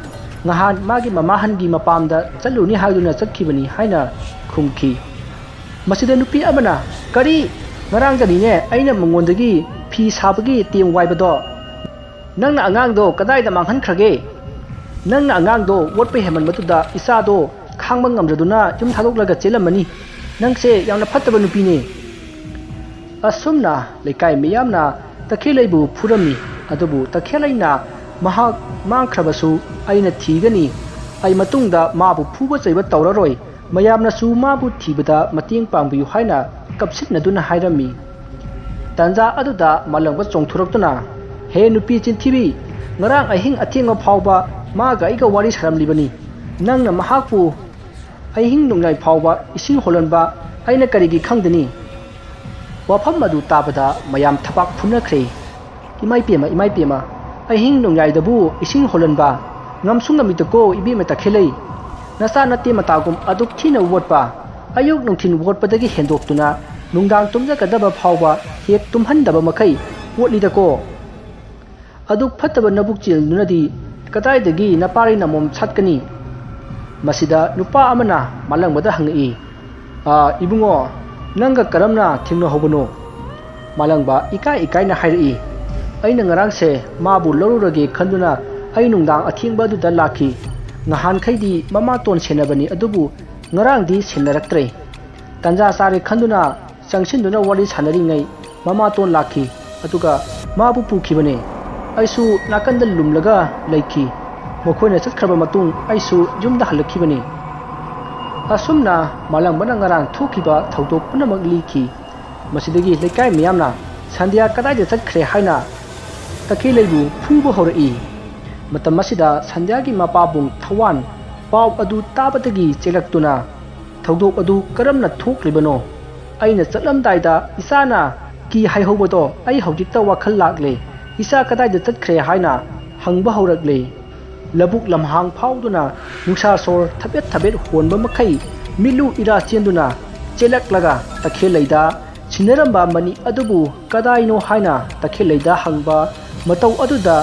"ꯉꯍꯥꯟ ꯃꯥꯒꯤ ꯃꯃꯥꯍꯟꯒꯤ ꯃꯄꯥꯝꯗ ꯆꯠꯂꯨꯅꯤ ꯍꯥꯏꯗꯨꯅ ꯆꯠꯈꯤꯕꯅꯤ" ꯍꯥꯏꯅ ꯈꯨꯝꯈꯤ꯫ ꯃꯁꯤꯗ ꯅꯨꯄꯤ ꯑꯃꯅ, "ꯀꯔꯤ? ꯉꯔꯥꯡꯗꯅꯤꯅꯦ ꯑꯩꯅ ꯃꯉꯣꯟꯗꯒꯤ ꯐꯤ ꯁꯥꯕꯒꯤ ꯇꯦꯡ ꯋꯥꯏꯕꯗꯣ꯫ ꯅꯪꯅ ꯑꯉꯥꯡꯗꯣ ꯀꯗꯥꯏꯗ ꯃꯥꯡꯍꯟꯈ꯭ꯔꯒꯦ? ꯅꯪꯅ ꯑꯉꯥꯡꯗꯣ ꯑꯣꯠꯄ ꯍꯦꯟꯃꯟꯕꯗꯨꯗ ꯏꯆꯥꯗꯣ ꯈꯥꯡꯕ ꯉꯝꯗ꯭ꯔꯗꯨꯅ ꯌꯨꯝ ꯊꯥꯗꯣꯛꯂꯒ ꯆꯦꯜꯂꯝꯃꯅꯤ꯫ ꯅꯪꯁꯦ ꯌꯥꯝꯅ ꯐꯠꯇꯕ ꯅꯨꯄꯤꯅꯦ꯫" ꯑꯁꯨꯝꯅ ꯂꯩꯀꯥꯏ ꯃꯤꯌꯥꯝꯅ ꯇꯈꯦꯜꯂꯩꯕꯨ ꯐꯨꯔꯝꯃꯤ꯫ ꯑꯗꯨꯕꯨ ꯇꯈꯦꯜꯂꯩꯅ, "ꯃꯍꯥꯛ ꯃꯥꯡꯈ꯭ꯔꯕꯁꯨ ꯑꯩꯅ ꯊꯤꯒꯅꯤ꯫ ꯑꯩ ꯃꯇꯨꯡꯗ ꯃꯥꯕꯨ ꯐꯨꯕ ꯆꯩꯕ ꯇꯧꯔꯔꯣꯏ꯫ ꯃꯌꯥꯝꯅꯁꯨ ꯃꯥꯕꯨ ꯊꯤꯕꯗ ꯃꯇꯦꯡ ꯄꯥꯡꯕꯤꯌꯨ" ꯍꯥꯏꯅ ꯀꯞꯁꯤꯟꯅꯗꯨꯅ ꯍꯥꯏꯔꯝꯃꯤ꯫ ꯇꯥꯟꯖꯥ ꯑꯗꯨꯗ ꯃꯥꯂꯪꯕ ꯆꯣꯡꯊꯣꯔꯛꯇꯨꯅ, "ꯍꯦ ꯅꯨꯄꯤ ꯆꯤꯟꯊꯤꯕꯤ, ꯉꯔꯥꯡ ꯑꯍꯤꯡ ꯑꯊꯦꯡꯕ ꯐꯥꯎꯕ ꯃꯥꯒ ꯑꯩꯒ ꯋꯥꯔꯤ ꯁꯥꯔꯝꯂꯤꯕꯅꯤ꯫ ꯅꯪꯅ ꯃꯍꯥꯛꯄꯨ ꯑꯍꯤꯡ ꯅꯣꯡꯌꯥꯏ ꯐꯥꯎꯕ ꯏꯁꯤꯡ ꯍꯣꯜꯍꯟꯕ ꯑꯩꯅ ꯀꯔꯤꯒꯤ ꯈꯪꯗꯅꯤ?" ꯋꯥꯐꯝ ꯑꯗꯨ ꯇꯥꯕꯗ ꯃꯌꯥꯝ ꯊꯕꯥꯛ ꯐꯨꯅꯈ꯭ꯔꯦ꯫ "ꯏꯃꯥꯏ ꯄꯦꯝꯃ, ꯏꯃꯥꯏ ꯄꯦꯝꯃ, ꯑꯍꯤꯡ ꯅꯣꯡꯌꯥꯏꯗꯕꯨ ꯏꯁꯤꯡ ꯍꯣꯜꯍꯟꯕ? ꯉꯝꯁꯨ ꯉꯝꯃꯤꯗꯀꯣ ꯏꯕꯦꯝꯃ ꯇꯈꯦꯜꯂꯩ꯫ ꯅꯆꯥ ꯅꯠꯇꯦ ꯃꯇꯥꯒꯨꯝ ꯑꯗꯨꯛ ꯊꯤꯅ ꯑꯣꯠꯄ꯫ ꯑꯌꯨꯛ ꯅꯨꯡꯊꯤꯜ ꯑꯣꯠꯄꯗꯒꯤ ꯍꯦꯟꯗꯣꯛꯇꯨꯅ ꯅꯨꯡꯗꯥꯡ ꯇꯨꯝꯖꯒꯗꯕ ꯐꯥꯎꯕ ꯍꯦꯛ ꯇꯨꯝꯍꯟꯗꯕ ꯃꯈꯩ ꯑꯣꯠꯂꯤꯗꯀꯣ꯫ ꯑꯗꯨꯛ ꯐꯠꯇꯕ ꯅꯕꯨꯛ ꯆꯦꯜꯗꯨꯅꯗꯤ ꯀꯗꯥꯏꯗꯒꯤ ꯅꯄꯥꯔꯤ ꯅꯃꯣꯝ ꯁꯥꯠꯀꯅꯤ?" ꯃꯁꯤꯗ ꯅꯨꯄꯥ ꯑꯃꯅ ꯃꯥꯂꯪꯕꯗ ꯍꯪꯉꯛꯏ, "ꯑꯥ, ꯏꯕꯨꯡꯉꯣ, ꯅꯪꯒ ꯀꯔꯝꯅ ꯊꯦꯡꯅꯍꯧꯕꯅꯣ?" ꯃꯥꯂꯪꯕ ꯏꯀꯥꯏ ꯏꯀꯥꯏꯅ ꯍꯥꯏꯔꯛꯏ, "ꯑꯩꯅ ꯉꯔꯥꯡꯁꯦ ꯃꯥꯕꯨ ꯂꯧꯔꯨꯔꯒꯦ ꯈꯟꯗꯨꯅ ꯑꯩ ꯅꯨꯡꯗꯥꯡ ꯑꯊꯦꯡꯕ ꯑꯗꯨꯗ ꯂꯥꯛꯈꯤ꯫ ꯉꯍꯥꯟꯈꯩꯗꯤ ꯃꯃꯥꯇꯣꯟ ꯁꯦꯟꯅꯕꯅꯤ, ꯑꯗꯨꯕꯨ ꯉꯔꯥꯡꯗꯤ ꯁꯦꯟꯅꯔꯛꯇ꯭ꯔꯦ꯫ ꯇꯟꯖꯥ ꯆꯥꯔꯦ ꯈꯟꯗꯨꯅ ꯆꯪꯁꯤꯟꯗꯨꯅ ꯋꯥꯔꯤ ꯁꯥꯟꯅꯔꯤꯉꯩ ꯃꯃꯥꯇꯣꯟ ꯂꯥꯛꯈꯤ, ꯑꯗꯨꯒ ꯃꯥꯕꯨ ꯄꯨꯈꯤꯕꯅꯦ꯫ ꯑꯩꯁꯨ ꯅꯥꯀꯟꯗ ꯂꯨꯝꯂꯒ ꯂꯩꯈꯤ꯫ ꯃꯈꯣꯏꯅ ꯆꯠꯈ꯭ꯔꯕ ꯃꯇꯨꯡ ꯑꯩꯁꯨ ꯌꯨꯝꯗ ꯍꯜꯂꯛꯈꯤꯕꯅꯤ꯫" ꯑꯁꯨꯝꯅ ꯃꯥꯂꯪꯕꯅ ꯉꯔꯥꯡ ꯊꯣꯛꯈꯤꯕ ꯊꯧꯗꯣꯛ ꯄꯨꯝꯅꯃꯛ ꯂꯤꯈꯤ꯫ ꯃꯁꯤꯗꯒꯤ ꯂꯩꯀꯥꯏ ꯃꯤꯌꯥꯝꯅ ꯁꯟꯙ꯭ꯌꯥ ꯀꯗꯥꯏꯗ ꯆꯠꯈ꯭ꯔꯦ ꯍꯥꯏꯅ ꯇꯈꯦꯜꯂꯩꯕꯨ ꯐꯨꯕ ꯍꯧꯔꯛꯏ꯫ ꯃꯇꯝ ꯑꯁꯤꯗ ꯁꯟꯙ꯭ꯌꯥꯒꯤ ꯃꯄꯥꯕꯨꯡ ꯊꯋꯥꯟ ꯄꯥꯎ ꯑꯗꯨ ꯇꯥꯕꯗꯒꯤ ꯆꯦꯜꯂꯛꯇꯨꯅ, "ꯊꯧꯗꯣꯛ ꯑꯗꯨ ꯀꯔꯝꯅ ꯊꯣꯛꯂꯤꯕꯅꯣ? ꯑꯩꯅ ꯆꯠꯂꯝꯗꯥꯏꯗ ꯏꯆꯥꯅ ꯀꯤ ꯍꯥꯏꯍꯧꯕꯗꯣ ꯑꯩ ꯍꯧꯖꯤꯛꯇ ꯋꯥꯈꯜ ꯂꯥꯛꯂꯦ꯫ ꯏꯆꯥ ꯀꯗꯥꯏꯗ ꯆꯠꯈ꯭ꯔꯦ ꯍꯥꯏꯅ ꯍꯪꯕ ꯍꯧꯔꯛꯂꯦ꯫ ꯂꯧꯕꯨꯛ ꯂꯝꯍꯥꯡ ꯐꯥꯎꯗꯨꯅ ꯅꯨꯡꯁꯥ ꯁꯣꯔ ꯊꯕꯦꯠ ꯊꯕꯦꯠ ꯍꯣꯟꯕ ꯃꯈꯩ ꯃꯤꯠꯂꯨ ꯏꯔꯥ ꯆꯦꯟꯗꯨꯅ ꯆꯦꯜꯂꯛꯂꯒ ꯇꯈꯦꯜꯂꯩꯗ ꯁꯤꯟꯅꯔꯝꯕ ꯃꯅꯤ ꯑꯗꯨꯕꯨ ꯀꯗꯥꯏꯅꯣ ꯍꯥꯏꯅ ꯇꯈꯦꯜꯂꯩꯗ ꯍꯪꯕ ꯃꯇꯧ ꯑꯗꯨꯗ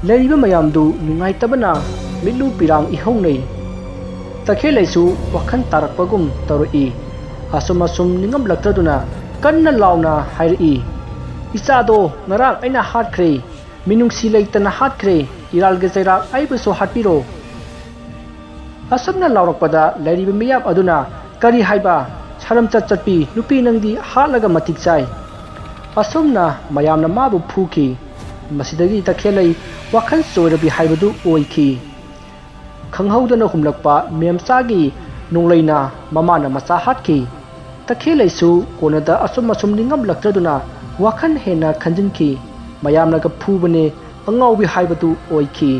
ꯂꯩꯔꯤꯕ ꯃꯌꯥꯝꯗꯨ ꯅꯨꯡꯉꯥꯏꯇꯕꯅ ꯃꯤꯠꯂꯨ ꯄꯤꯔꯥꯡ ꯏꯍꯧꯅꯩ꯫ ꯇꯈꯦꯜꯂꯩꯁꯨ ꯋꯥꯈꯜ ꯇꯥꯔꯛꯄꯒꯨꯝ ꯇꯧꯔꯛꯏ꯫ ꯑꯁꯨꯝ ꯑꯁꯨꯝ ꯅꯤꯡꯉꯝꯂꯛꯇ꯭ꯔꯗꯨꯅ ꯀꯟꯅ ꯂꯥꯎꯅ ꯍꯥꯏꯔꯛꯏ, "ꯏꯆꯥꯗꯣ ꯉꯔꯥꯡ ꯑꯩꯅ ꯍꯥꯠꯈ꯭ꯔꯦ, ꯃꯤꯅꯨꯡꯁꯤ ꯂꯩꯇꯅ ꯍꯥꯠꯈ꯭ꯔꯦ, ꯏꯔꯥꯜꯒꯤ ꯆꯩꯔꯥꯛ ꯑꯩꯕꯨꯁꯨ ꯍꯥꯠꯄꯤꯔꯣ"꯫ ꯑꯁꯨꯝꯅ ꯂꯥꯎꯔꯛꯄꯗ ꯂꯩꯔꯤꯕ ꯃꯤꯌꯥꯝ ꯑꯗꯨꯅ, "ꯀꯔꯤ ꯍꯥꯏꯕ? ꯁꯔꯝ ꯆꯠ ꯆꯠꯄꯤ ꯅꯨꯄꯤ ꯅꯪꯗꯤ ꯍꯥꯠꯂꯒ ꯃꯇꯤꯛ ꯆꯥꯏ"꯫ ꯑꯁꯨꯝꯅ ꯃꯌꯥꯝꯅ ꯃꯥꯕꯨ ꯐꯨꯈꯤ꯫ ꯃꯁꯤꯗꯒꯤ ꯇꯈꯦꯜꯂꯩ ꯋꯥꯈꯜ ꯆꯣꯏꯔꯕꯤ ꯍꯥꯏꯕꯗꯨ ꯑꯣꯏꯈꯤ꯫ ꯈꯪꯍꯧꯗꯅ ꯍꯨꯝꯂꯛꯄ ꯃꯦꯝꯆꯥꯒꯤ ꯅꯣꯡꯂꯩꯅ ꯃꯃꯥꯅ ꯃꯆꯥ ꯍꯥꯠꯈꯤ꯫ ꯇꯈꯦꯜꯂꯩꯁꯨ ꯀꯣꯟꯅꯗ ꯑꯁꯨꯝ ꯑꯁꯨꯝ ꯅꯤꯡꯉꯝꯂꯛꯇ꯭ꯔꯗꯨꯅ ꯋꯥꯈꯜ ꯍꯦꯟꯅ ꯈꯟꯖꯤꯟꯈꯤ꯫ ꯃꯌꯥꯝꯅꯒ ꯐꯨꯕꯅꯦ, ꯑꯉꯥꯎꯕꯤ ꯍꯥꯏꯕꯗꯨ ꯑꯣꯏꯈꯤ꯫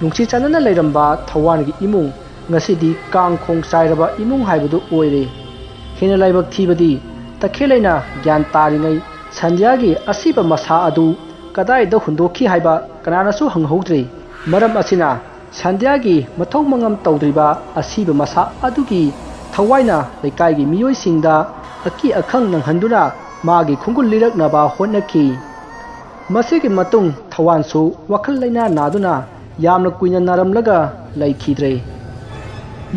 ꯅꯨꯡꯁꯤ ꯆꯥꯟꯅꯅ ꯂꯩꯔꯝꯕ ꯊꯋꯥꯟꯒꯤ ꯏꯃꯨꯡ ꯉꯁꯤꯗꯤ ꯀꯥꯡ ꯈꯣꯡ ꯆꯥꯏꯔꯕ ꯏꯃꯨꯡ ꯍꯥꯏꯕꯗꯨ ꯑꯣꯏꯔꯦ꯫ ꯍꯦꯟꯅ ꯂꯥꯏꯕꯛ ꯊꯤꯕꯗꯤ ꯇꯈꯦꯜꯂꯩꯅ ꯒ꯭ꯌꯥꯟ ꯇꯥꯔꯤꯉꯩ ꯁꯟꯙ꯭ꯌꯥꯒꯤ ꯑꯁꯤꯕ ꯃꯁꯥ ꯑꯗꯨ ꯀꯗꯥꯏꯗ ꯍꯨꯟꯗꯣꯛꯈꯤ ꯍꯥꯏꯕ ꯀꯅꯥꯅꯁꯨ ꯍꯪꯍꯧꯗ꯭ꯔꯦ꯫ ꯃꯔꯝ ꯑꯁꯤꯅ ꯁꯟꯙ꯭ꯌꯥꯒꯤ ꯃꯊꯧ ꯃꯉꯝ ꯇꯧꯗ꯭ꯔꯤꯕ ꯑꯁꯤꯕ ꯃꯁꯥ ꯑꯗꯨꯒꯤ ꯊꯋꯥꯏꯅ ꯂꯩꯀꯥꯏꯒꯤ ꯃꯤꯑꯣꯏꯁꯤꯡꯗ ꯑꯀꯤ ꯑꯈꯪ ꯅꯪꯍꯟꯗꯨꯅ ꯃꯥꯒꯤ ꯈꯣꯡꯒꯨꯜ ꯂꯤꯔꯛꯅꯕ ꯍꯣꯠꯅꯈꯤ꯫ ꯃꯁꯤꯒꯤ ꯃꯇꯨꯡ ꯊꯋꯥꯟꯁꯨ ꯋꯥꯈꯜ ꯂꯩꯅꯥ ꯅꯥꯗꯨꯅ ꯌꯥꯝꯅ ꯀꯨꯏꯅ ꯅꯥꯔꯝꯂꯒ ꯂꯩꯈꯤꯗ꯭ꯔꯦ꯫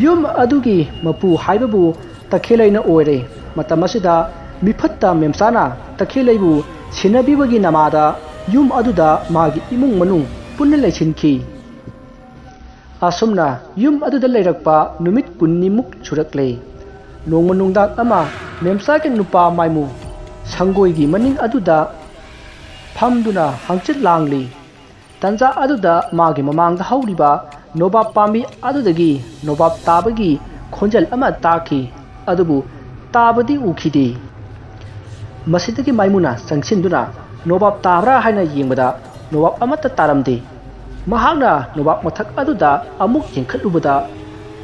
ꯌꯨꯝ ꯑꯗꯨꯒꯤ ꯃꯄꯨ ꯍꯥꯏꯕꯕꯨ ꯇꯈꯦꯜꯂꯩꯅ ꯑꯣꯏꯔꯦ꯫ ꯃꯇꯝ ꯑꯁꯤꯗ ꯃꯤꯐꯠꯇ ꯃꯦꯝꯆꯥꯅ ꯇꯈꯦꯜꯂꯩꯕꯨ ꯁꯦꯟꯅꯕꯤꯕꯒꯤ ꯅꯃꯥꯗ ꯌꯨꯝ ꯑꯗꯨꯗ ꯃꯥꯒꯤ ꯏꯃꯨꯡ ꯃꯅꯨꯡ ꯄꯨꯟꯅ ꯂꯩꯁꯤꯟꯈꯤ꯫ ꯑꯁꯨꯝꯅ ꯌꯨꯝ ꯑꯗꯨꯗ ꯂꯩꯔꯛꯄ ꯅꯨꯃꯤꯠ ꯀꯨꯟꯅꯤꯃꯨꯛ ꯁꯨꯔꯛꯂꯦ꯫ ꯅꯣꯡꯃ ꯅꯨꯡꯗꯥꯡ ꯑꯃ ꯃꯦꯝꯆꯥꯒꯤ ꯅꯨꯄꯥ ꯃꯥꯏꯃꯨ ꯁꯪꯒꯣꯏꯒꯤ ꯃꯅꯤꯡ ꯑꯗꯨꯗ ꯐꯝꯗꯨꯅ ꯍꯪꯆꯤꯠ ꯂꯥꯡꯂꯤ꯫ ꯇꯟꯖꯥ ꯑꯗꯨꯗ ꯃꯥꯒꯤ ꯃꯃꯥꯡꯗ ꯍꯧꯔꯤꯕ ꯅꯣꯕꯥꯞ ꯄꯥꯝꯕꯤ ꯑꯗꯨꯗꯒꯤ ꯅꯣꯕꯥꯞ ꯇꯥꯕꯒꯤ ꯈꯣꯟꯖꯦꯜ ꯑꯃ ꯇꯥꯈꯤ꯫ ꯑꯗꯨꯕꯨ ꯇꯥꯕꯗꯤ ꯎꯈꯤꯗꯦ꯫ ꯃꯁꯤꯗꯒꯤ ꯃꯥꯏꯃꯨꯅ ꯆꯪꯁꯤꯟꯗꯨꯅ ꯅꯣꯕꯥꯞ ꯇꯥꯕ꯭ꯔꯥ ꯍꯥꯏꯅ ꯌꯦꯡꯕꯗ ꯅꯣꯕꯥꯞ ꯑꯃꯠꯇ ꯇꯥꯔꯝꯗꯦ꯫ ꯃꯍꯥꯛꯅ ꯅꯣꯕꯥꯞ ꯃꯊꯛ ꯑꯗꯨꯗ ꯑꯃꯨꯛ ꯌꯦꯡꯈꯠꯂꯨꯕꯗ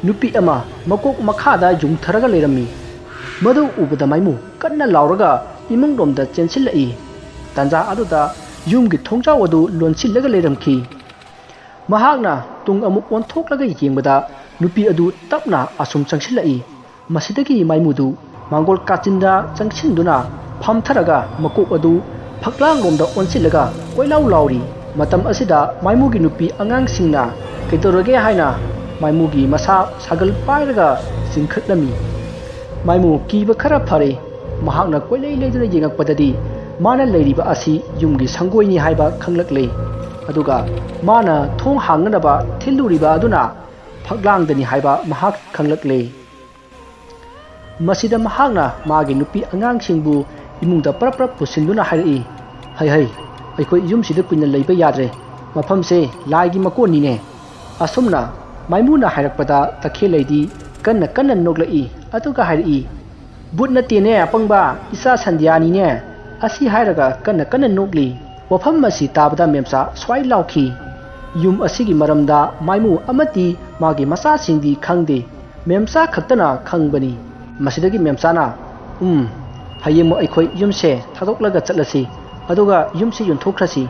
ꯅꯨꯄꯤ ꯑꯃ ꯃꯀꯣꯛ ꯃꯈꯥꯗ ꯌꯨꯡꯊꯔꯒ ꯂꯩꯔꯝꯃꯤ꯫ ꯃꯗꯨ ꯎꯕꯗ ꯃꯥꯏꯃꯨ ꯀꯟꯅ ꯂꯥꯎꯔꯒ ꯏꯃꯨꯡꯂꯣꯝꯗ ꯆꯦꯟꯁꯤꯜꯂꯛꯏ꯫ ꯇꯥꯟꯖꯥ ꯑꯗꯨꯗ ꯌꯨꯝꯒꯤ ꯊꯣꯡꯖꯥꯎ ꯑꯗꯨ ꯂꯣꯟꯁꯤꯜꯂꯒ ꯂꯩꯔꯝꯈꯤ꯫ ꯃꯍꯥꯛꯅ ꯇꯨꯡ ꯑꯃꯨꯛ ꯑꯣꯟꯊꯣꯛꯂꯒ ꯌꯦꯡꯕꯗ ꯅꯨꯄꯤ ꯑꯗꯨ ꯇꯞꯅ ꯑꯁꯨꯝ ꯆꯪꯁꯤꯜꯂꯛꯏ꯫ ꯃꯁꯤꯗꯒꯤ ꯃꯥꯏꯃꯨꯗꯨ ꯃꯥꯡꯒꯣꯜ ꯀꯥꯆꯤꯟꯗ ꯆꯪꯁꯤꯟꯗꯨꯅ ꯐꯝꯊꯔꯒ ꯃꯀꯣꯛ ꯑꯗꯨ ꯐꯛꯂꯥꯡꯂꯣꯝꯗ ꯑꯣꯟꯁꯤꯜꯂꯒ ꯀꯣꯏꯂꯥꯎ ꯂꯥꯎꯔꯤ꯫ ꯃꯇꯝ ꯑꯁꯤꯗ ꯃꯥꯏꯃꯨꯒꯤ ꯅꯨꯄꯤ ꯑꯉꯥꯡꯁꯤꯡꯅ ꯀꯩꯗꯧꯔꯒꯦ ꯍꯥꯏꯅ ꯃꯥꯏꯃꯨꯒꯤ ꯃꯁꯥ ꯁꯥꯒꯜ ꯄꯥꯏꯔꯒ ꯆꯤꯡꯈꯠꯂꯝꯃꯤ꯫ ꯃꯥꯏꯃꯨ ꯀꯤꯕ ꯈꯔ ꯐꯔꯦ꯫ ꯃꯍꯥꯛꯅ ꯀꯣꯏꯂꯩ ꯂꯩꯗꯨꯅ ꯌꯦꯡꯉꯛꯄꯗꯗꯤ ꯃꯥꯅ ꯂꯩꯔꯤꯕ ꯑꯁꯤ ꯌꯨꯝꯒꯤ ꯁꯪꯒꯣꯏꯅꯤ ꯍꯥꯏꯕ ꯈꯪꯂꯛꯂꯦ꯫ ꯑꯗꯨꯒ ꯃꯥꯅ ꯊꯣꯡ ꯍꯥꯡꯅꯅꯕ ꯊꯤꯜꯂꯨꯔꯤꯕ ꯑꯗꯨꯅ ꯐꯛꯂꯥꯡꯗꯅꯤ ꯍꯥꯏꯕ ꯃꯍꯥꯛ ꯈꯪꯂꯛꯂꯦ꯫ ꯃꯁꯤꯗ ꯃꯍꯥꯛꯅ ꯃꯥꯒꯤ ꯅꯨꯄꯤ ꯑꯉꯥꯡꯁꯤꯡꯕꯨ ꯏꯃꯨꯡꯗ ꯄꯔꯞ ꯄꯔꯞ ꯄꯨꯁꯤꯟꯗꯨꯅ ꯍꯥꯏꯔꯛꯏ, "ꯍꯩ ꯍꯩ, ꯑꯩꯈꯣꯏ ꯌꯨꯝꯁꯤꯗ ꯀꯨꯏꯅ ꯂꯩꯕ ꯌꯥꯗ꯭ꯔꯦ꯫ ꯃꯐꯝꯁꯦ ꯂꯥꯏꯒꯤ ꯃꯀꯣꯟꯅꯤꯅꯦ"꯫ ꯑꯁꯨꯝꯅ ꯃꯥꯏꯃꯨꯅ ꯍꯥꯏꯔꯛꯄꯗ ꯇꯈꯦꯜꯂꯩꯗꯤ ꯀꯟꯅ ꯀꯟꯅ ꯅꯣꯛꯂꯛꯏ꯫ ꯑꯗꯨꯒ ꯍꯥꯏꯔꯛꯏ, "ꯕꯨꯠ ꯅꯠꯇꯦꯅꯦ ꯑꯄꯪꯕ, ꯏꯆꯥ ꯁꯟꯙ꯭ꯌꯥꯅꯤꯅꯦ"꯫ ꯑꯁꯤ ꯍꯥꯏꯔꯒ ꯀꯟꯅ ꯀꯟꯅ ꯅꯣꯛꯂꯤ꯫ ꯋꯥꯐꯝ ꯑꯁꯤ ꯇꯥꯕꯗ ꯃꯦꯝꯆꯥ ꯁ꯭ꯋꯥꯏ ꯂꯥꯎꯈꯤ꯫ ꯌꯨꯝ ꯑꯁꯤꯒꯤ ꯃꯔꯝꯗ ꯃꯥꯏꯃꯨ ꯑꯃꯗꯤ ꯃꯥꯒꯤ ꯃꯆꯥꯁꯤꯡꯗꯤ ꯈꯪꯗꯦ꯫ ꯃꯦꯝꯆꯥ ꯈꯛꯇꯅ ꯈꯪꯕꯅꯤ꯫ ꯃꯁꯤꯗꯒꯤ ꯃꯦꯝꯆꯥꯅ, "ꯎꯝ, ꯍꯌꯦꯡꯃꯨꯛ ꯑꯩꯈꯣꯏ ꯌꯨꯝꯁꯦ ꯊꯥꯗꯣꯛꯂꯒ ꯆꯠꯂꯁꯤ, ꯑꯗꯨꯒ ꯌꯨꯝꯁꯤ ꯌꯣꯟꯊꯣꯛꯈ꯭ꯔꯁꯤ"꯫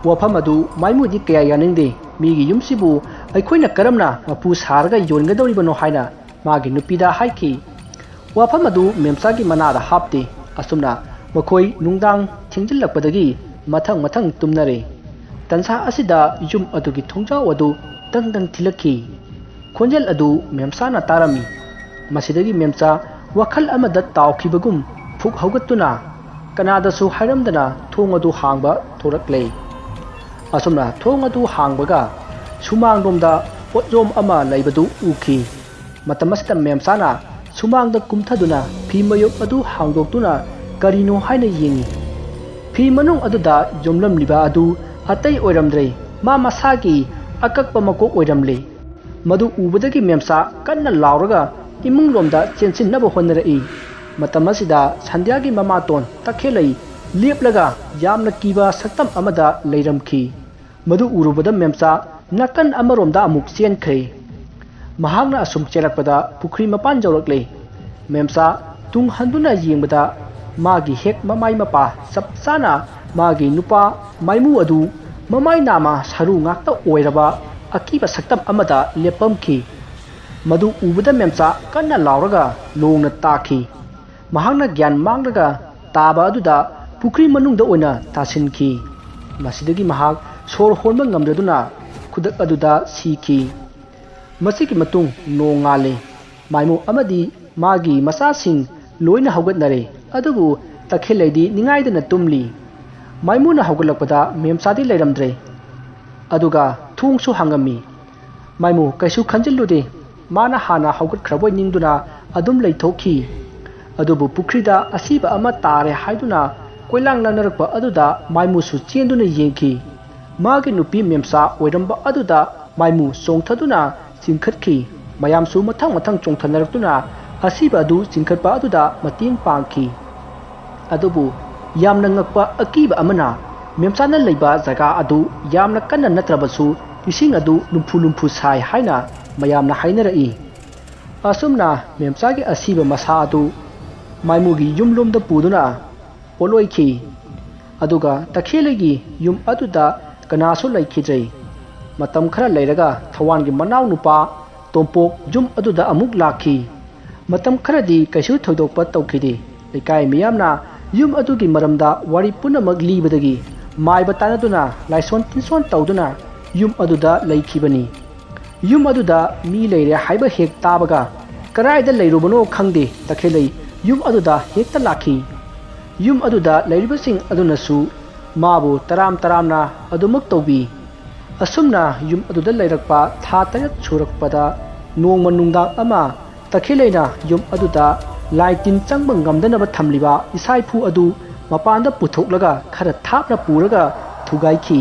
ꯋꯥꯐꯝ ꯑꯗꯨ ꯃꯥꯏꯃꯨꯗꯤ ꯀꯌꯥ ꯌꯥꯅꯤꯡꯗꯦ꯫ ꯃꯤꯒꯤ ꯌꯨꯝꯁꯤꯕꯨ ꯑꯩꯈꯣꯏꯅ ꯀꯔꯝꯅ ꯃꯄꯨ ꯁꯥꯔꯒ ꯌꯣꯟꯒꯗꯧꯔꯤꯕꯅꯣ ꯍꯥꯏꯅ ꯃꯥꯒꯤ ꯅꯨꯄꯤꯗ ꯍꯥꯏꯈꯤ꯫ ꯋꯥꯐꯝ ꯑꯗꯨ ꯃꯦꯝꯆꯥꯒꯤ ꯃꯅꯥꯗ ꯍꯥꯞꯇꯦ꯫ ꯑꯁꯨꯝꯅ ꯃꯈꯣꯏ ꯅꯨꯡꯗꯥꯡ ꯊꯦꯡꯖꯤꯜꯂꯛꯄꯗꯒꯤ ꯃꯊꯪ ꯃꯊꯪ ꯇꯨꯝꯅꯔꯦ꯫ ꯇꯟꯖꯥ ꯑꯁꯤꯗ ꯌꯨꯝ ꯑꯗꯨꯒꯤ ꯊꯣꯡꯖꯥꯎ ꯑꯗꯨ ꯗꯪ ꯗꯪ ꯊꯤꯜꯂꯛꯈꯤ꯫ ꯈꯣꯟꯖꯦꯜ ꯑꯗꯨ ꯃꯦꯝꯆꯥꯅ ꯇꯥꯔꯝꯃꯤ꯫ ꯃꯁꯤꯗꯒꯤ ꯃꯦꯝꯆꯥ ꯋꯥꯈꯜ ꯑꯃꯗ ꯇꯥꯎꯈꯤꯕꯒꯨꯝ ꯐꯨꯛ ꯍꯧꯒꯠꯇꯨꯅ ꯀꯅꯥꯗꯁꯨ ꯍꯥꯏꯔꯝꯗꯅ ꯊꯣꯡ ꯑꯗꯨ ꯍꯥꯡꯕ ꯊꯣꯔꯛꯂꯦ꯫ ꯑꯁꯨꯝꯅ ꯊꯣꯡ ꯑꯗꯨ ꯍꯥꯡꯕꯒ ꯁꯨꯃꯥꯡꯂꯣꯝꯗ ꯄꯣꯠꯌꯣꯝ ꯑꯃ ꯂꯩꯕꯗꯨ ꯎꯈꯤ꯫ ꯃꯇꯝ ꯑꯁꯤꯗ ꯃꯦꯝꯆꯥꯅ ꯁꯨꯃꯥꯡꯗ ꯀꯨꯝꯊꯗꯨꯅ ꯐꯤ ꯃꯌꯣꯝ ꯑꯗꯨ ꯍꯥꯡꯗꯣꯛꯇꯨꯅ ꯀꯔꯤꯅꯣ ꯍꯥꯏꯅ ꯌꯦꯡꯉꯤ꯫ ꯐꯤ ꯃꯅꯨꯡ ꯑꯗꯨꯗ ꯌꯣꯝꯂꯝꯂꯤꯕ ꯑꯗꯨ ꯑꯇꯩ ꯑꯣꯏꯔꯝꯗ꯭ꯔꯦ, ꯃꯥ ꯃꯁꯥꯒꯤ ꯑꯀꯛꯄ ꯃꯀꯣꯛ ꯑꯣꯏꯔꯝꯂꯦ꯫ ꯃꯗꯨ ꯎꯕꯗꯒꯤ ꯃꯦꯝꯆꯥ ꯀꯟꯅ ꯂꯥꯎꯔꯒ ꯏꯃꯨꯡꯂꯣꯝꯗ ꯆꯦꯟꯁꯤꯟꯅꯕ ꯍꯣꯠꯅꯔꯛꯏ꯫ ꯃꯇꯝ ꯑꯁꯤꯗ ꯁꯟꯙ꯭ꯌꯥꯒꯤ ꯃꯃꯥꯇꯣꯟ ꯇꯈꯦꯜꯂꯩ ꯂꯦꯞꯂꯒ ꯌꯥꯝꯅ ꯀꯤꯕ ꯁꯛꯇꯝ ꯑꯃꯗ ꯂꯩꯔꯝꯈꯤ꯫ ꯃꯗꯨ ꯎꯔꯨꯕꯗ ꯃꯦꯝꯆꯥ ꯅꯥꯀꯟ ꯑꯃꯔꯣꯝꯗ ꯑꯃꯨꯛ ꯆꯦꯟꯈ꯭ꯔꯦ꯫ ꯃꯍꯥꯛꯅ ꯑꯁꯨꯝ ꯆꯦꯜꯂꯛꯄꯗ ꯄꯨꯈ꯭ꯔꯤ ꯃꯄꯥꯟ ꯌꯧꯔꯛꯂꯦ꯫ ꯃꯦꯝꯆꯥ ꯇꯨꯡ ꯍꯟꯗꯨꯅ ꯌꯦꯡꯕꯗ ꯃꯥꯒꯤ ꯍꯦꯛ ꯃꯃꯥꯏ ꯃꯄꯥ ꯆꯞ ꯆꯥꯅ ꯃꯥꯒꯤ ꯅꯨꯄꯥ ꯃꯥꯏꯃꯨ ꯑꯗꯨ ꯃꯃꯥꯏ ꯅꯥꯝꯃ ꯁꯔꯨ ꯉꯥꯛꯇ ꯑꯣꯏꯔꯕ ꯑꯀꯤꯕ ꯁꯛꯇꯝ ꯑꯃꯗ ꯂꯦꯞꯄꯝꯈꯤ꯫ ꯃꯗꯨ ꯎꯕꯗ ꯃꯦꯝꯆꯥ ꯀꯟꯅ ꯂꯥꯎꯔꯒ ꯂꯣꯡꯅ ꯇꯥꯈꯤ꯫ ꯃꯍꯥꯛꯅ ꯒ꯭ꯌꯥꯟ ꯃꯥꯡꯂꯒ ꯇꯥꯕ ꯑꯗꯨꯗ ꯄꯨꯈ꯭ꯔꯤ ꯃꯅꯨꯡꯗ ꯑꯣꯏꯅ ꯇꯥꯁꯤꯟꯈꯤ꯫ ꯃꯁꯤꯗꯒꯤ ꯃꯍꯥꯛ ꯁꯣꯔ ꯍꯣꯟꯕ ꯉꯝꯗ꯭ꯔꯗꯨꯅ ꯈꯨꯗꯛ ꯑꯗꯨꯗ ꯁꯤꯈꯤ꯫ ꯃꯁꯤꯒꯤ ꯃꯇꯨꯡ ꯅꯣꯡꯉꯥꯜꯂꯦ꯫ ꯃꯥꯏꯃꯨ ꯑꯃꯗꯤ ꯃꯥꯒꯤ ꯃꯆꯥꯁꯤꯡ ꯂꯣꯏꯅ ꯍꯧꯒꯠꯅꯔꯦ, ꯑꯗꯨꯕꯨ ꯇꯈꯦꯜꯂꯩꯗꯤ ꯅꯤꯡꯉꯥꯏꯗꯅ ꯇꯨꯝꯂꯤ꯫ ꯃꯥꯏꯃꯨꯅ ꯍꯧꯒꯠꯂꯛꯄꯗ ꯃꯦꯝꯆꯥꯗꯤ ꯂꯩꯔꯝꯗ꯭ꯔꯦ꯫ ꯑꯗꯨꯒ ꯊꯣꯡꯁꯨ ꯍꯥꯡꯉꯝꯃꯤ꯫ ꯃꯥꯏꯃꯨ ꯀꯩꯁꯨ ꯈꯟꯖꯤꯜꯂꯨꯗꯦ꯫ ꯃꯥꯅ ꯍꯥꯟꯅ ꯍꯧꯒꯠꯈ꯭ꯔꯕꯣꯏ ꯅꯤꯡꯗꯨꯅ ꯑꯗꯨꯝ ꯂꯩꯊꯣꯛꯈꯤ꯫ ꯑꯗꯨꯕꯨ ꯄꯨꯈ꯭ꯔꯤꯗ ꯑꯁꯤꯕ ꯑꯃ ꯇꯥꯔꯦ ꯍꯥꯏꯗꯨꯅ ꯀꯣꯏꯂꯥꯡ ꯂꯥꯡꯅꯔꯛꯄ ꯑꯗꯨꯗ ꯃꯥꯏꯃꯨꯁꯨ ꯆꯦꯟꯗꯨꯅ ꯌꯦꯡꯈꯤ꯫ ꯃꯥꯒꯤ ꯅꯨꯄꯤ ꯃꯦꯝꯆꯥ ꯑꯣꯏꯔꯝꯕ ꯑꯗꯨꯗ ꯃꯥꯏꯃꯨ ꯆꯣꯡꯊꯗꯨꯅ ꯆꯤꯡꯈꯠꯈꯤ꯫ ꯃꯌꯥꯝꯁꯨ ꯃꯊꯪ ꯃꯊꯪ ꯆꯣꯡꯊꯅꯔꯛꯇꯨꯅ ꯑꯁꯤꯕ ꯑꯗꯨ ꯆꯤꯡꯈꯠꯄ ꯑꯗꯨꯗ ꯃꯇꯦꯡ ꯄꯥꯡꯈꯤ꯫ ꯑꯗꯨꯕꯨ ꯌꯥꯝꯅ ꯉꯛꯄ ꯑꯀꯤꯕ ꯑꯃꯅ, ꯃꯦꯝꯆꯥꯅ ꯂꯩꯕ ꯖꯒꯥ ꯑꯗꯨ ꯌꯥꯝꯅ ꯀꯟꯅ ꯅꯠꯇ꯭ꯔꯕꯁꯨ ꯏꯁꯤꯡ ꯑꯗꯨ ꯂꯨꯝꯐꯨ ꯂꯨꯝꯐꯨ ꯁꯥꯏ ꯍꯥꯏꯅ ꯃꯌꯥꯝꯅ ꯍꯥꯏꯅꯔꯛꯏ꯫ ꯑꯁꯨꯝꯅ ꯃꯦꯝꯆꯥꯒꯤ ꯑꯁꯤꯕ ꯃꯁꯥ ꯑꯗꯨ ꯃꯥꯏꯃꯨꯒꯤ ꯌꯨꯝꯂꯣꯝꯗ ꯄꯨꯗꯨꯅ ꯄꯣꯠꯂꯣꯏꯈꯤ꯫ ꯑꯗꯨꯒ ꯇꯈꯦꯜꯂꯩꯒꯤ ꯌꯨꯝ ꯑꯗꯨꯗ ꯀꯅꯥꯁꯨ ꯂꯩꯈꯤꯗ꯭ꯔꯦ꯫ ꯃꯇꯝ ꯈꯔ ꯂꯩꯔꯒ ꯊꯋꯥꯟꯒꯤ ꯃꯅꯥꯎ ꯅꯨꯄꯥ ꯇꯣꯝꯄꯣꯛ ꯌꯨꯝ ꯑꯗꯨꯗ ꯑꯃꯨꯛ ꯂꯥꯛꯈꯤ꯫ ꯃꯇꯝ ꯈꯔꯗꯤ ꯀꯩꯁꯨ ꯊꯣꯏꯗꯣꯛꯄ ꯇꯧꯈꯤꯗꯦ꯫ ꯂꯩꯀꯥꯏ ꯃꯤꯌꯥꯝꯅ ꯌꯨꯝ ꯑꯗꯨꯒꯤ ꯃꯔꯝꯗ ꯋꯥꯔꯤ ꯄꯨꯝꯅꯃꯛ ꯂꯤꯕꯗꯒꯤ ꯃꯥꯏꯕ ꯇꯥꯟꯅꯗꯨꯅ ꯂꯥꯏꯁꯣꯟ ꯇꯤꯟꯁꯣꯟ ꯇꯧꯗꯨꯅ ꯌꯨꯝ ꯑꯗꯨꯗ ꯂꯩꯈꯤꯕꯅꯤ꯫ ꯌꯨꯝ ꯑꯗꯨꯗ ꯃꯤ ꯂꯩꯔꯦ ꯍꯥꯏꯕ ꯍꯦꯛ ꯇꯥꯕꯒ ꯀꯗꯥꯏꯗ ꯂꯩꯔꯨꯕꯅꯣ ꯈꯪꯗꯦ, ꯇꯈꯦꯜꯂꯩ ꯌꯨꯝ ꯑꯗꯨꯗ ꯍꯦꯛꯇ ꯂꯥꯛꯈꯤ꯫ ꯌꯨꯝ ꯑꯗꯨꯗ ꯂꯩꯔꯤꯕꯁꯤꯡ ꯑꯗꯨꯅꯁꯨ ꯃꯥꯕꯨ ꯇꯔꯥꯝ ꯇꯔꯥꯝꯅ ꯑꯗꯨꯃꯛ ꯇꯧꯕꯤ꯫ ꯑꯁꯨꯝꯅ ꯌꯨꯝ ꯑꯗꯨꯗ ꯂꯩꯔꯛꯄ ꯊꯥ ꯇꯔꯦꯠ ꯁꯨꯔꯛꯄꯗ ꯅꯣꯡꯃ ꯅꯨꯡꯗꯥꯡ ꯑꯃ ꯇꯈꯦꯜꯂꯩꯅ ꯌꯨꯝ ꯑꯗꯨꯗ ꯂꯥꯏ ꯇꯤꯟ ꯆꯪꯕ ꯉꯝꯗꯅꯕ ꯊꯝꯂꯤꯕ ꯏꯁꯥꯏꯐꯨ ꯑꯗꯨ ꯃꯄꯥꯟꯗ ꯄꯨꯊꯣꯛꯂꯒ ꯈꯔ ꯊꯥꯞꯅ ꯄꯨꯔꯒ ꯊꯨꯒꯥꯏꯈꯤ꯫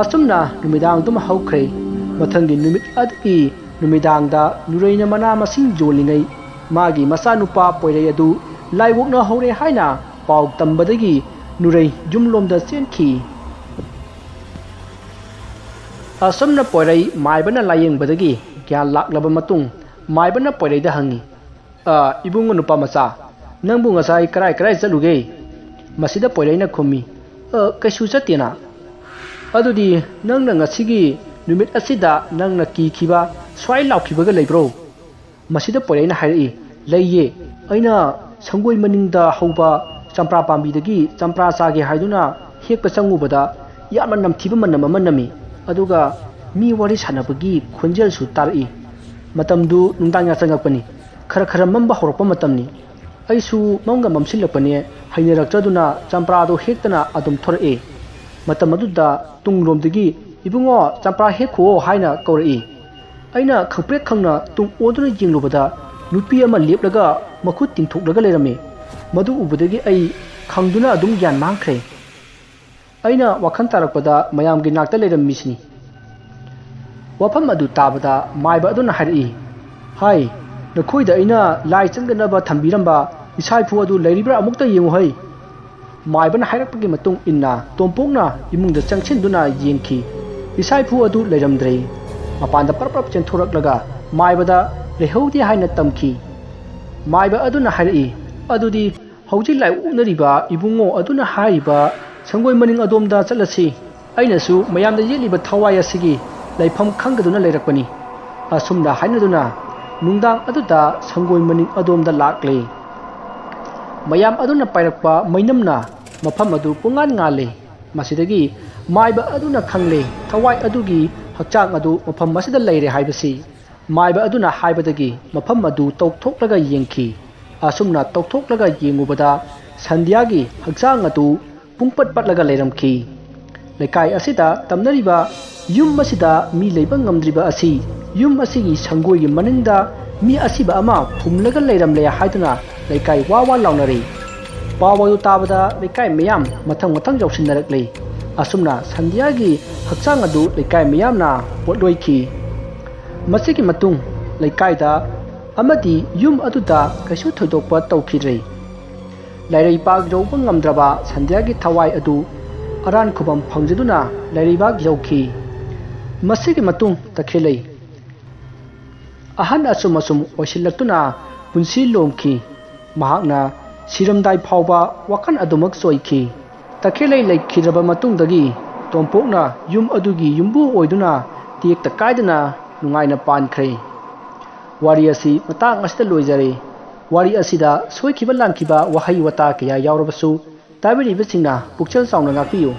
ꯑꯁꯨꯝꯅ ꯅꯨꯃꯤꯗꯥꯡꯗꯨꯃ ꯍꯧꯈ꯭ꯔꯦ꯫ ꯃꯊꯪꯒꯤ ꯅꯨꯃꯤꯠ ꯑꯗꯨꯒꯤ ꯅꯨꯃꯤꯗꯥꯡꯗ ꯅꯨꯔꯩꯅ ꯃꯅꯥ ꯃꯁꯤꯡ ꯌꯣꯜꯂꯤꯉꯩ ꯃꯥꯒꯤ ꯃꯆꯥꯅꯨꯄꯥ ꯄꯣꯏꯔꯩ ꯑꯗꯨ ꯂꯥꯏꯑꯣꯛꯅ ꯍꯧꯔꯦ ꯍꯥꯏꯅ ꯄꯥꯎ ꯇꯝꯕꯗꯒꯤ ꯅꯨꯔꯩ ꯌꯨꯝꯂꯣꯝꯗ ꯆꯦꯟꯈꯤ꯫ ꯑꯁꯨꯝꯅ ꯄꯣꯏꯔꯩ ꯃꯥꯏꯕꯅ ꯂꯥꯌꯦꯡꯕꯗꯒꯤ ꯒ꯭ꯌꯥꯟ ꯂꯥꯛꯂꯕ ꯃꯇꯨꯡ ꯃꯥꯏꯕꯅ ꯄꯣꯏꯔꯩꯗ ꯍꯪꯉꯤ, "ꯑ, ꯏꯕꯨꯡꯉꯣ ꯅꯨꯄꯥ ꯃꯆꯥ, ꯅꯪꯕꯨ ꯉꯁꯥꯏ ꯀꯔꯥꯏ ꯀꯔꯥꯏ ꯆꯠꯂꯨꯒꯦ?" ꯃꯁꯤꯗ ꯄꯣꯏꯔꯩꯅ ꯈꯨꯝꯃꯤ, ꯑ, ꯀꯩꯁꯨ ꯆꯠꯇꯦꯅ꯫ ꯑꯗꯨꯗꯤ ꯅꯪꯅ ꯉꯁꯤꯒꯤ ꯅꯨꯃꯤꯠ ꯑꯁꯤꯗ ꯅꯪꯅ ꯀꯤꯈꯤꯕ, ꯁ꯭ꯋꯥꯏ ꯂꯥꯎꯈꯤꯕꯒ ꯂꯩꯕ꯭ꯔꯣ? ꯃꯁꯤꯗ ꯄꯣꯏꯔꯩꯅ ꯍꯥꯏꯔꯛꯏ, "ꯂꯩꯌꯦ꯫ ꯑꯩꯅ ꯁꯪꯒꯣꯏ ꯃꯅꯤꯡꯗ ꯍꯧꯕ ꯆꯝꯄ꯭ꯔꯥ ꯄꯥꯝꯕꯤꯗꯒꯤ ꯆꯝꯄ꯭ꯔꯥ ꯆꯥꯒꯦ ꯍꯥꯏꯗꯨꯅ ꯍꯦꯛꯄ ꯆꯪꯉꯨꯕꯗ ꯌꯥꯝꯅ ꯅꯝꯊꯤꯕ ꯃꯅꯝ ꯑꯃ ꯅꯝꯃꯤ꯫ ꯑꯗꯨꯒ ꯃꯤ ꯋꯥꯔꯤ ꯁꯥꯟꯅꯕꯒꯤ ꯈꯣꯟꯖꯦꯜꯁꯨ ꯇꯥꯔꯛꯏ꯫ ꯃꯇꯝꯗꯨ ꯅꯨꯡꯗꯥꯡ ꯌꯥꯆꯪꯉꯛꯄꯅꯤ꯫ ꯈꯔ ꯈꯔ ꯃꯝꯕ ꯍꯧꯔꯛꯄ ꯃꯇꯝꯅꯤ꯫ ꯑꯩꯁꯨ ꯃꯝꯒ ꯃꯝꯁꯤꯜꯂꯛꯄꯅꯦ, ꯍꯩꯅꯔꯛꯇ꯭ꯔꯗꯨꯅ ꯆꯝꯄ꯭ꯔꯥꯗꯣ ꯍꯦꯛꯇꯅ ꯑꯗꯨꯝ ꯊꯣꯔꯛꯑꯦ꯫ ꯃꯇꯝ ꯑꯗꯨꯗ ꯇꯨꯡꯂꯣꯝꯗꯒꯤ, 'ꯏꯕꯨꯡꯉꯣ, ꯆꯝꯄ꯭ꯔꯥ ꯍꯦꯛꯈꯣꯑꯣ' ꯍꯥꯏꯅ ꯀꯧꯔꯛꯏ꯫ ꯑꯩꯅ ꯈꯪꯄ꯭ꯔꯦꯛ ꯈꯪꯅ ꯇꯨꯡ ꯑꯣꯟꯗꯨꯅ ꯌꯦꯡꯂꯨꯕꯗ ꯅꯨꯄꯤ ꯑꯃ ꯂꯦꯞꯂꯒ ꯃꯈꯨꯠ ꯇꯤꯡꯊꯣꯛꯂꯒ ꯂꯩꯔꯝꯃꯤ꯫ ꯃꯗꯨ ꯎꯕꯗꯒꯤ ꯑꯩ ꯈꯪꯗꯨꯅ ꯑꯗꯨꯝ ꯒ꯭ꯌꯥꯟ ꯃꯥꯡꯈ꯭ꯔꯦ꯫ ꯑꯩꯅ ꯋꯥꯈꯜ ꯇꯥꯔꯛꯄꯗ ꯃꯌꯥꯝꯒꯤ ꯅꯥꯛꯇ ꯂꯩꯔꯝꯃꯤꯁꯤꯅꯤ꯫ ꯋꯥꯐꯝ ꯑꯗꯨ ꯇꯥꯕꯗ ꯃꯥꯏꯕ ꯑꯗꯨꯅ ꯍꯥꯏꯔꯛꯏ, "ꯍꯥꯏ, ꯅꯈꯣꯏꯗ ꯑꯩꯅ ꯂꯥꯏ ꯆꯪꯒꯅꯕ ꯊꯝꯕꯤꯔꯝꯕ ꯏꯁꯥꯏꯐꯨ ꯑꯗꯨ ꯂꯩꯔꯤꯕ꯭ꯔꯥ ꯑꯃꯨꯛꯇ ꯌꯦꯡꯉꯨ ꯍꯩ!" ꯃꯥꯏꯕꯅ ꯍꯥꯏꯔꯛꯄꯒꯤ ꯃꯇꯨꯡ ꯏꯟꯅ ꯇꯣꯝꯄꯣꯛꯅ ꯏꯃꯨꯡꯗ ꯆꯪꯁꯤꯟꯗꯨꯅ ꯌꯦꯡꯈꯤ꯫ ꯏꯁꯥꯏꯐꯨ ꯑꯗꯨ ꯂꯩꯔꯝꯗ꯭ꯔꯦ꯫ ꯃꯄꯥꯟꯗ ꯄꯔꯞ ꯄꯔꯞ ꯆꯦꯟꯊꯣꯔꯛꯂꯒ ꯃꯥꯏꯕꯗ ꯂꯩꯍꯧꯗꯦ ꯍꯥꯏꯅ ꯇꯝꯈꯤ꯫ ꯃꯥꯏꯕ ꯑꯗꯨꯅ ꯍꯥꯏꯔꯛꯏ, "ꯑꯗꯨꯗꯤ ꯍꯧꯖꯤꯛ ꯂꯥꯏ ꯑꯣꯛꯅꯔꯤꯕ ꯏꯕꯨꯡꯉꯣ ꯑꯗꯨꯅ ꯍꯥꯏꯔꯤꯕ ꯁꯪꯒꯣꯏ ꯃꯅꯤꯡ ꯑꯗꯣꯝꯗ ꯆꯠꯂꯁꯤ꯫ ꯑꯩꯅꯁꯨ ꯃꯌꯥꯝꯗ ꯌꯦꯠꯂꯤꯕ ꯊꯋꯥꯏ ꯑꯁꯤꯒꯤ ꯂꯩꯐꯝ ꯈꯪꯒꯗꯨꯅ ꯂꯩꯔꯛꯄꯅꯤ"꯫ ꯑꯁꯨꯝꯅ ꯍꯥꯏꯅꯗꯨꯅ ꯅꯨꯡꯗꯥꯡ ꯑꯗꯨꯗ ꯁꯪꯒꯣꯏ ꯃꯅꯤꯡ ꯑꯗꯣꯝꯗ ꯂꯥꯛꯂꯦ꯫ ꯃꯌꯥꯝ ꯑꯗꯨꯅ ꯄꯥꯏꯔꯛꯄ ꯃꯩꯅꯝꯅ ꯃꯐꯝ ꯑꯗꯨ ꯄꯨꯡꯉꯥꯟ ꯉꯥꯜꯂꯦ꯫ ꯃꯁꯤꯗꯒꯤ ꯃꯥꯏꯕ ꯑꯗꯨꯅ ꯈꯪꯂꯦ, ꯊꯋꯥꯏ ꯑꯗꯨꯒꯤ ꯍꯛꯆꯥꯡ ꯑꯗꯨ ꯃꯐꯝ ꯑꯁꯤꯗ ꯂꯩꯔꯦ ꯍꯥꯏꯕꯁꯤ꯫ ꯃꯥꯏꯕ ꯑꯗꯨꯅ ꯍꯥꯏꯕꯗꯒꯤ ꯃꯐꯝ ꯑꯗꯨ ꯇꯧꯊꯣꯛꯂꯒ ꯌꯦꯡꯈꯤ꯫ ꯑꯁꯨꯝꯅ ꯇꯧꯊꯣꯛꯂꯒ ꯌꯦꯡꯉꯨꯕꯗ ꯁꯟꯙ꯭ꯌꯥꯒꯤ ꯍꯛꯆꯥꯡ ꯑꯗꯨ ꯄꯨꯡꯄꯠ ꯄꯠꯂꯒ ꯂꯩꯔꯝꯈꯤ꯫ ꯂꯩꯀꯥꯏ ꯑꯁꯤꯗ ꯇꯝꯅꯔꯤꯕ ꯌꯨꯝ ꯑꯁꯤꯗ ꯃꯤ ꯂꯩꯕ ꯉꯝꯗ꯭ꯔꯤꯕ ꯑꯁꯤ ꯌꯨꯝ ꯑꯁꯤꯒꯤ ꯁꯪꯒꯣꯏꯒꯤ ꯃꯅꯤꯡꯗ ꯃꯤ ꯑꯁꯤꯕ ꯑꯃ ꯐꯨꯝꯂꯒ ꯂꯩꯔꯝꯂꯦ ꯍꯥꯏꯗꯨꯅ ꯂꯩꯀꯥꯏ ꯋꯥ ꯋꯥ ꯂꯥꯎꯅꯔꯤ꯫ ꯄꯥꯎ ꯑꯗꯨ ꯇꯥꯕꯗ ꯂꯩꯀꯥꯏ ꯃꯌꯥꯝ ꯃꯊꯪ ꯃꯊꯪ ꯌꯥꯎꯁꯤꯟꯅꯔꯛꯂꯤ꯫ ꯑꯁꯨꯝꯅ ꯁꯟꯙ꯭ꯌꯥꯒꯤ ꯍꯛꯆꯥꯡ ꯑꯗꯨ ꯂꯩꯀꯥꯏ ꯃꯤꯌꯥꯝꯅ ꯄꯣꯠꯂꯣꯏꯈꯤ꯫ ꯃꯁꯤꯒꯤ ꯃꯇꯨꯡ ꯂꯩꯀꯥꯏꯗ ꯑꯃꯗꯤ ꯌꯨꯝ ꯑꯗꯨꯗ ꯀꯩꯁꯨ ꯊꯣꯏꯗꯣꯛꯄ ꯇꯧꯈꯤꯗ꯭ꯔꯦ꯫ ꯂꯥꯏꯔꯩꯕꯥꯛ ꯌꯧꯕ ꯉꯝꯗ꯭ꯔꯕ ꯁꯟꯙ꯭ꯌꯥꯒꯤ ꯊꯋꯥꯏ ꯑꯗꯨ ꯑꯔꯥꯟ ꯈꯨꯕꯝ ꯐꯪꯖꯗꯨꯅ ꯂꯥꯏꯔꯩꯕꯥꯛ ꯌꯧꯈꯤ꯫ ꯃꯁꯤꯒꯤ ꯃꯇꯨꯡ ꯇꯈꯦꯜꯂꯩ ꯑꯍꯟ ꯑꯁꯨꯝ ꯑꯁꯨꯝ ꯑꯣꯏꯁꯤꯜꯂꯛꯇꯨꯅ ꯄꯨꯟꯁꯤ ꯂꯣꯝꯈꯤ꯫ ꯃꯍꯥꯛꯅ ꯁꯤꯔꯝꯗꯥꯏ ꯐꯥꯎꯕ ꯋꯥꯈꯜ ꯑꯗꯨꯃꯛ ꯆꯣꯏꯈꯤ꯫ ꯇꯈꯦꯜꯂꯩ ꯂꯩꯈꯤꯗ꯭ꯔꯕ ꯃꯇꯨꯡꯗꯒꯤ ꯇꯣꯝꯄꯣꯛꯅ ꯌꯨꯝ ꯑꯗꯨꯒꯤ ꯌꯨꯝꯕꯨ ꯑꯣꯏꯗꯨꯅ ꯇꯦꯛꯇ ꯀꯥꯏꯗꯅ ꯅꯨꯡꯉꯥꯏꯅ ꯄꯥꯟꯈ꯭ꯔꯦ꯫ ꯋꯥꯔꯤ ꯑꯁꯤ ꯃꯇꯥꯡ ꯑꯁꯤꯗ ꯂꯣꯏꯖꯔꯦ꯫ ꯋꯥꯔꯤ ꯑꯁꯤꯗ ꯁꯣꯏꯈꯤꯕ ꯂꯥꯟꯈꯤꯕ ꯋꯥꯍꯩ ꯋꯥꯇꯥ ꯀꯌꯥ ꯌꯥꯎꯔꯕꯁꯨ ꯇꯥꯕꯤꯔꯤꯕꯁꯤꯡꯅ ꯄꯨꯛꯆꯦꯜ ꯆꯥꯎꯅ ꯉꯥꯛꯄꯤꯌꯨ꯫